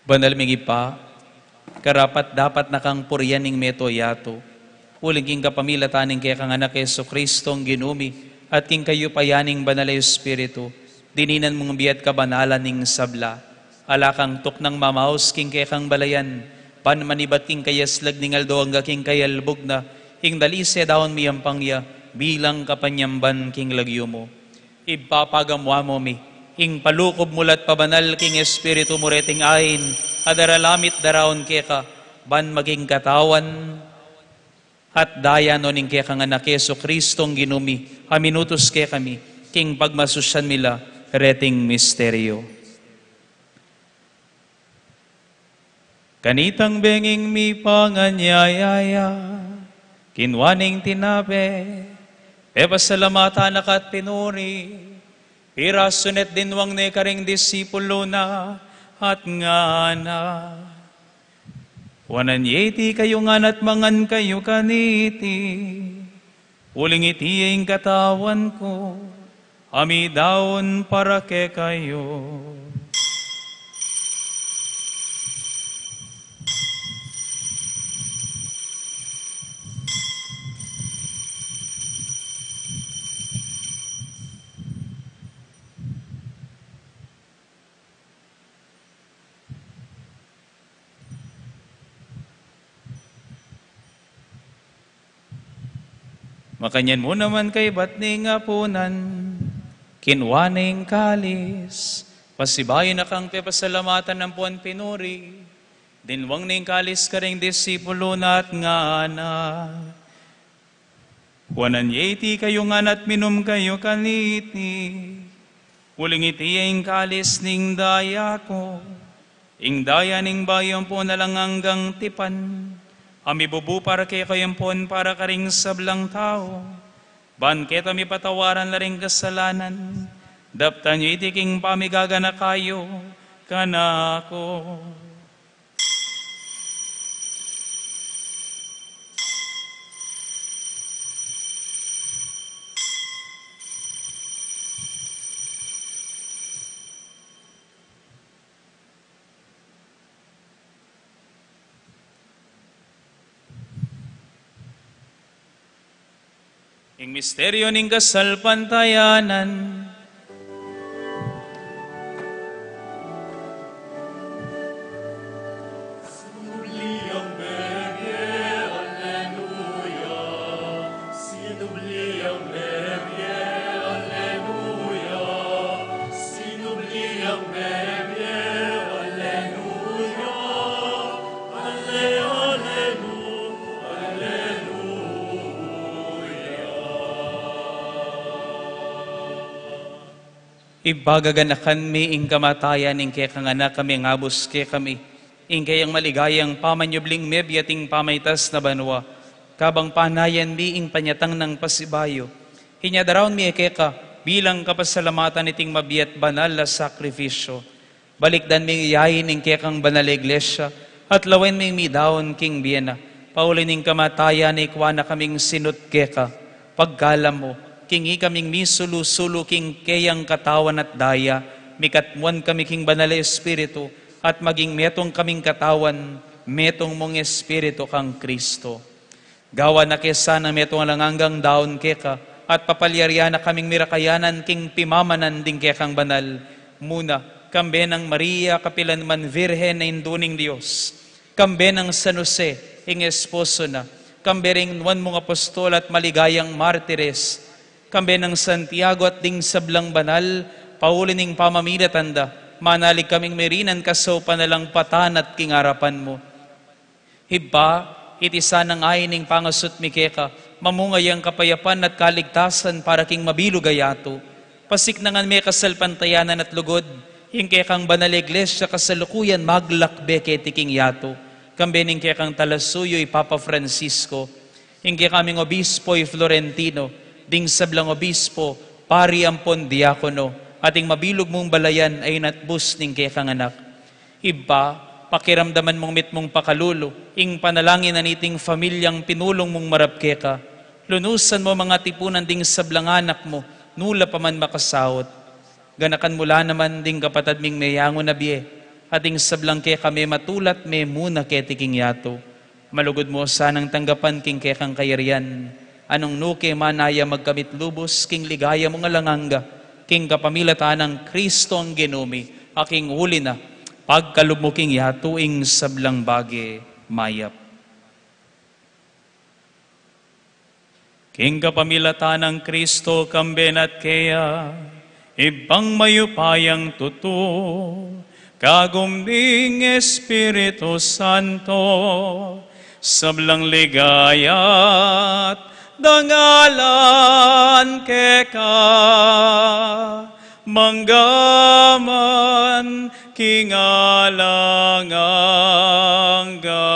Banal ming Ibpa, karapat-dapat na kang purian ing mabilug a yatu, uling king kapamilatan ning kekang Anak Jesucristo a Ginu mi, at king kayupayan ning Banal a Espiritu, dininan mung bie at kabanalan ing sabla. Ala kang tuknang mamaus king kekang balayan, ban manibat king kayaslag ning aldo angga king kayalbug na, ing dalise daun miyampang ya, bilang kapanyamban king lagyu mu. Ibpa, pagamuan mu mi, ing palukub mu la't pabanal king Espiritu mu reting ain, a daralamit daraun keka, ban maging katawan at daya no ning kekang Anak Jesucristo a Ginu mi, a minutus kekami, king pagmasusyan mi la reting misteryu. Kanitang benging mipanganyaya ya, kinua ne ing tinape, pepasalamatan na ka at pinuri, pirasu ne't dinwang ne karing disipulu na, at ngana: Kuanan ye iti kayu ngan at mangan kayu kaniti. Uling iti ya ing katawan ku, a midaun para kekayu. Makanyan mu naman kaybat ning apunan, kinua ne ing kalis, pasibayu na kang pepasalamatan ampon pinuri, dinwang ne ing kalis karing disipulu na at ngana: Kuanan ye iti kayu ngan at minum kayu kaniti, uling iti ya ing kalis ning daya ku, ing daya ning bayu ampon alang anggang tipan, a mibubu para kekayu ampon para karing sablang tau, ban keta mipatawaran la ring kasalanan. Daptan yu iti king pamigaganaka yu kanaku. Ing misteryu ning kasalpantayanan. Sinubli ang bebie, aleluya. Sinubli ang bebie, aleluya. Sinubli ang bebie, aleluya. Ale, alelu-, aleluya. Ibagaganakan mi ing kamatayan ning kekang Anak, a mengabus kekami, ing keyang maligayang pamanyubling mebie at ing pamaitas na banua, kabang panayan mi ing panyatang nang pasibayu. Inya daraun mi keka bilang kapasalamatan iting mabie at banal a sakrifisyu. Balikdan ming yayain ing kekang banal a iglesia, at lawen ming midaun king bie na. Pauli ning kamatayan na ikua na kaming sinut keka. Pagkalam mu, king ikaming misulu-sulu king keyang katawan at daya, mikatmuan kami king Banal a Espiritu, at maging metung kaming katawan, metung mung Espiritu kang Kristo. Gawan na ke sanang metung alang anggang daun keka, at papalyarian na kaming mirakayanan king pimamanan ding kekang banal, muna, kambe nang Maria, kapilan man Virgen a Indu ning Dios, kambe nang San Jose, ing esposo na, kambe ring nuan mung apostol at maligayang martires, kambe nang Santiago at ding sablang banal, pauli ning pamamilatan da, manalig kaming mirinan kasaupan na lang patanat king arapan mu. Ibpa, iti sanang ain ning pangasut mi keka, mamunga yang kapayapan at kaligtasan para king mabilug a yatu. Pasiknangan me kasalpantayanan at lugud, ing kekang banal a iglesia kasalukuyan maglakbe keti king yatu, kambe ning kekang talasuyu i Papa Francisco, ing kekaming obispo i Florentino, ding sablang obispo, pari ampon diakono, at ing mabilug mung balayan a inatbus ning kekang Anak. Ibpa, pakiramdaman mung mitmung pakalulu ing panalangin na niting familyang pinulung mung marap keka. Lunusan mu mang atipunan ding sablang anak mu, nu la pa man makasaut. Ganakan mu la naman ding kapatad ming meyangu na bie, at ding sablang keka mematulat memuna keti king yatu. Malugud mu sanang tanggapan king kekang kayarian, nung nu ke manaya magkamit lubus king ligaya mung alang angga, king kapamilatan nang Kristong Ginu mi, a king uli na, pagkalub mu king yatu ing sablang bage mayap. King kapamilatan nang Kristo, kambe na at keya, Ibpang mayupayang tutu, kagum ning Espiritu Santo, sablang ligaya't dangalan keka, manggaman king alang angga.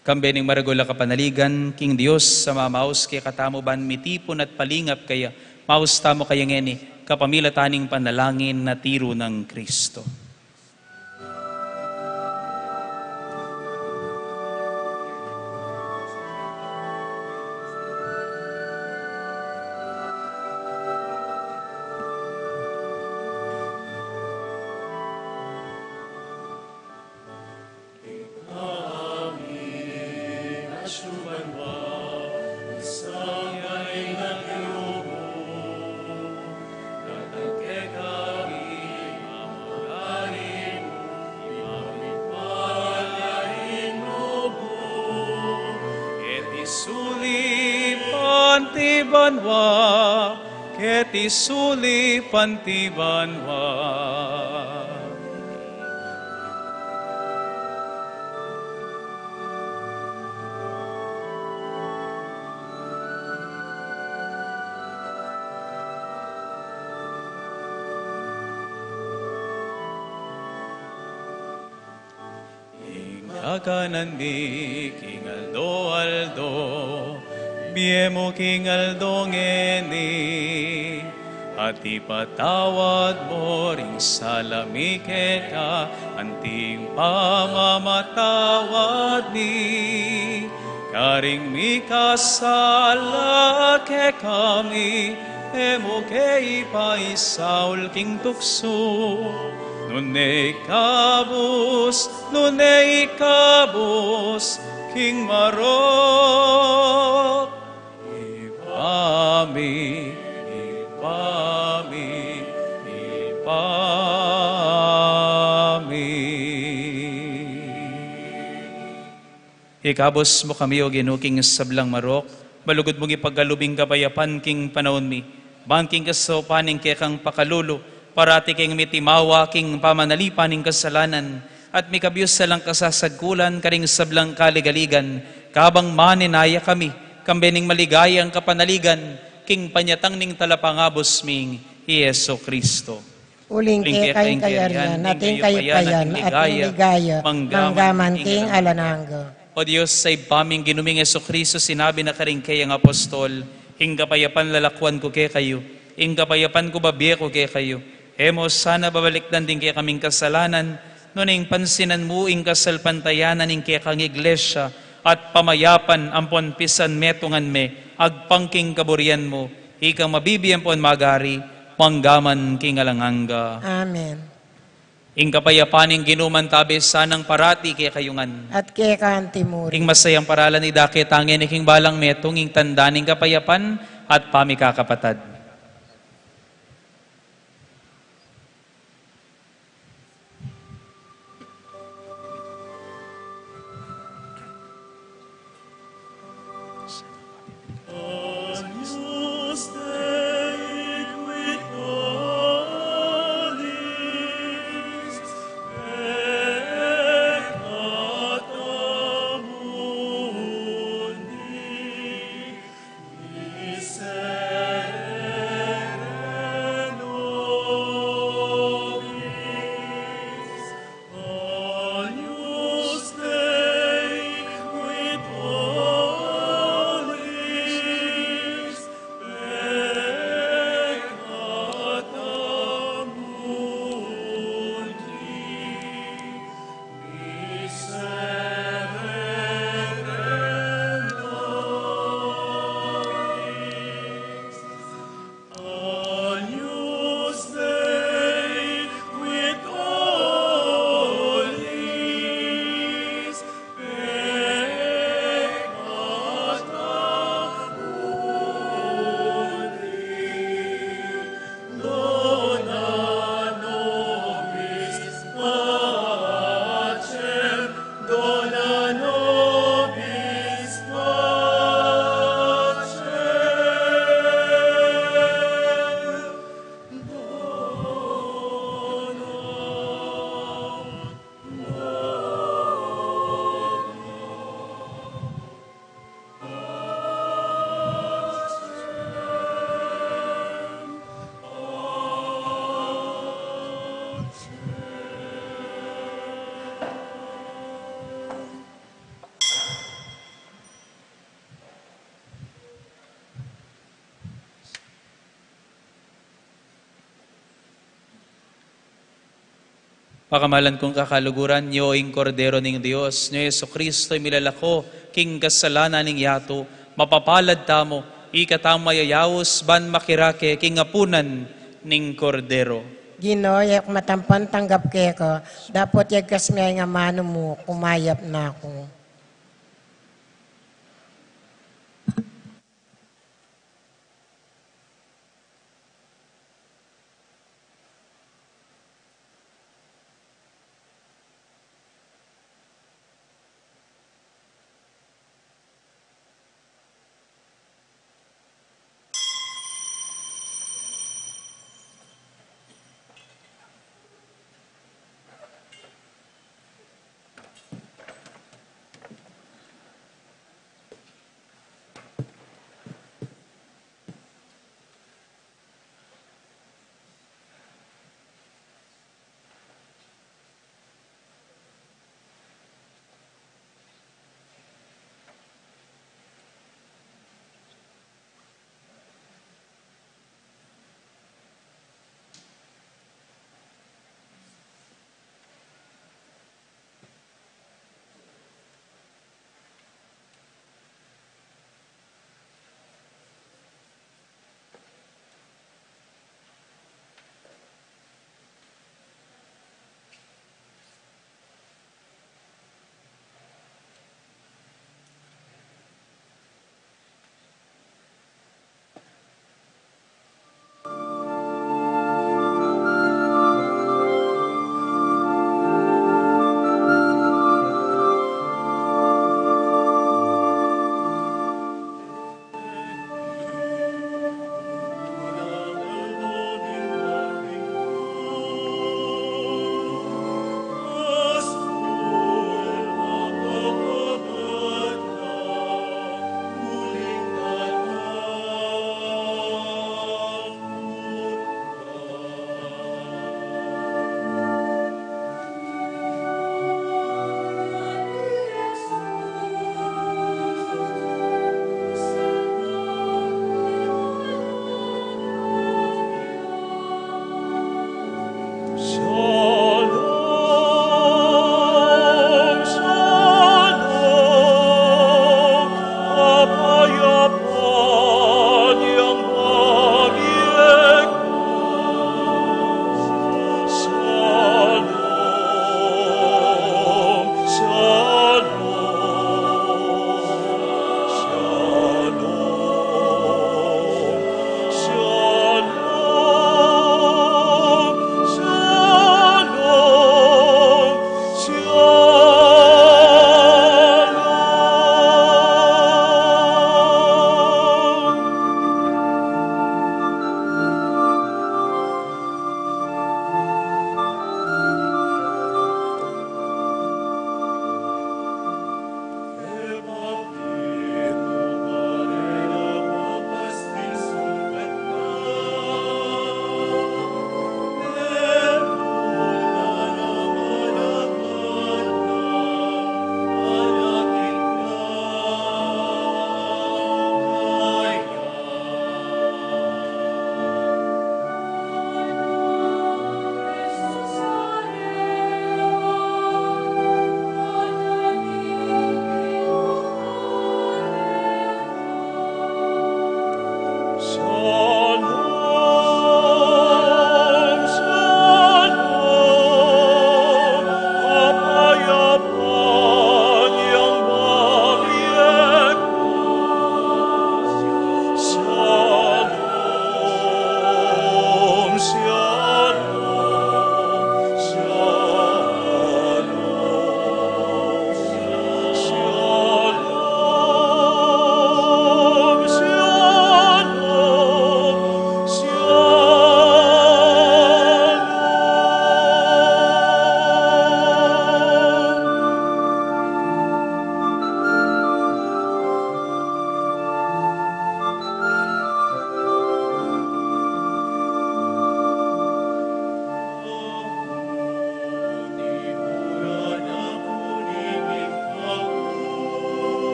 Kambe ning maragul a kapanaligan king Dios a mamaus kekatamu ban mitipun at palingap keya, maus tamu kaya ngeni, kapamilatan ning panalangin a tiru nang Kristo. banua, keti sulip anti banua. Ing kakanan mi king aldo-aldo, ibie mu king aldo ngeni, at ipatawad mu ring sala mi keka, anti ing pamamatawad mi karing mikasala kekami, e mu ke ipaisaul king tuksu, nune ikabus, nune ikabus king marok. Ibpa mi, Ibpa mi, Ibpa mi. Ikabus mu kami, O Ginu, king sablang marok, malugud mung ipagkalub ing kapayapan king panaun mi, ban king kasaupan ning kekang pakalulu, parati keng mitimawa king pamanalipan ning kasalanan, at mikabius salang kasasagkulan karing sablang kaligaligan, kabang manenaya kami, kambe ning maligayang kapanaligan, king panyatang ning Talapangabus ming i Jesu Cristo. Uling keka ing kayarian, at ing kayupayan, at ing ligaya, mangga man king alang angga. O Dios a Ibpa ming Ginu ming Jesucristo, sinabi na karing keyang apostol, ing kapayapan lalakwan ku kekayu, ing kapayapan ku babie ku kekayu. E mu sana babalikdan ding kekaming kasalanan, nune ing pansinan mu ing kasalpantayanan ning kekang Iglesia, at pamayapan ampon pisanmetungan me, agpang king kaburian mu, ikang mabibie ampon magari, mangga man king alang angga. Amen. Ing kapayapan ning Ginu mantabi sanang parati kekayu ngan. At keka anti mu rin. Ing masayang paralan idake tangeni king balang metung, ing tanda ning kapayapan at pamikakapatad. Pakamalan kung kakaluguran, nyo ing Kordero ning Dios, nyo Jesucristo, ing milalako king kasalanan ning yatu, mapapalad tamu, ika tamu mayayaus ban makirake king apunan ning Kordero. Ginu, e ku matampan tanggap keka, dapot yagkas me ing amanu mu, kumayap na ku.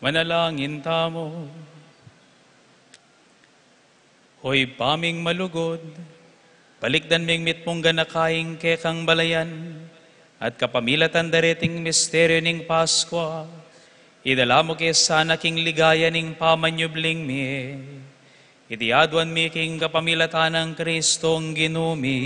Manalangin tamu. O Ibpa ming malugud, balikdan ming mitmung ganaka ing kekang balayan, at kapamilatan dareting misteryu ning Paskwa, idala mu ke sana king ligaya ning pamanyubling mie. Iti aduan mi king kapamilatan nang Kristong Ginu mi.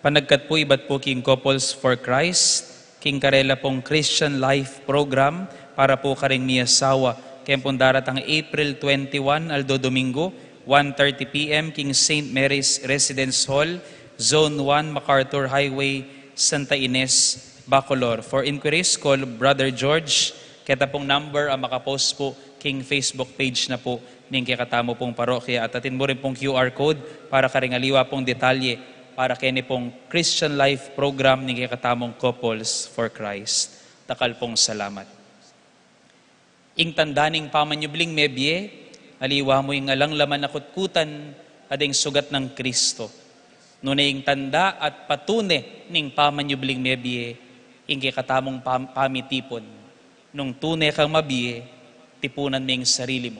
Panagkat pu ibat pu king Couples for Christ, king karela pung Christian Life Program para pu karing miasawa, keng pung daratang April twenty-one, aldo Domingo, one thirty P M, king Saint Mary's Residence Hall, Zone one, MacArthur Highway, Santa Ines, Bacolor. For inquiries, call Brother George. Keta pung number a makapost pu king Facebook page na pu ning kekatamu pung parokya, at atin mu rin pung Q R code para karing aliwa pung detalye para keni pung Christian Life Program ning kekatamung Couples for Christ. Dakal pung salamat. Ing tanda ning pamanyubling mebie, aliwa mu ing alang laman a kutkutan a deng sugat nang Kristo. Nune ing tanda at patune ning pamanyubling mebie, ing kekatamung pam-, pamitipun. Nung tune kang mabie, tipunan me ing sarili mu.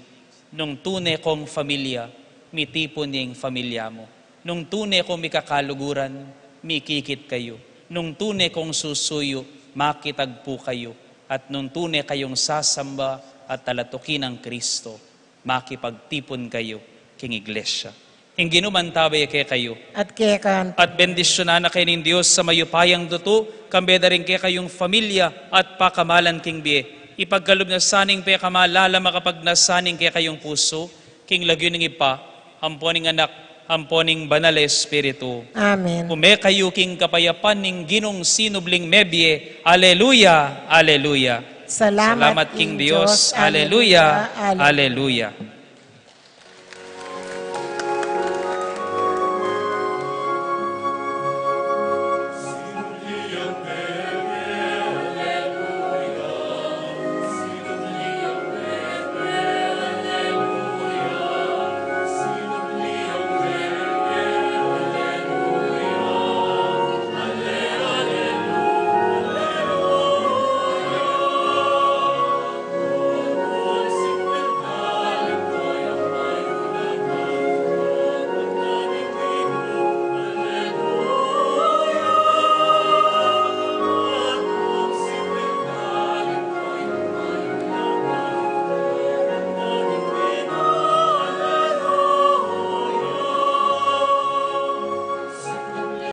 Nung tune kong familia, mitipun ya ing familia mu. Nung tune kong mikakaluguran, mikikit kayu. Nung tune kong susuyu, makitagpu kayu. At nung tune kayung sasamba at talatuki nang Kristo, makipagtipun kayu king iglesia. Ing Ginu mantabe kekayu. At keka. At bendisyunan na kayu ning Dios a mayupayang tutu, kambe da ring kekayung familia at pakamalan king bie. Ipagkalub na sana ing pekamal-alam a kapagnasan ning kekayung pusu, king lagyu ning Ibpa, ampo ning Anak, ampo ning Banal a Espiritu. Amen. Ume kayu king kapayapan ning Ginung sinubling mebie. Aleluya, aleluya. Salamat king Dios. Aleluya, aleluya.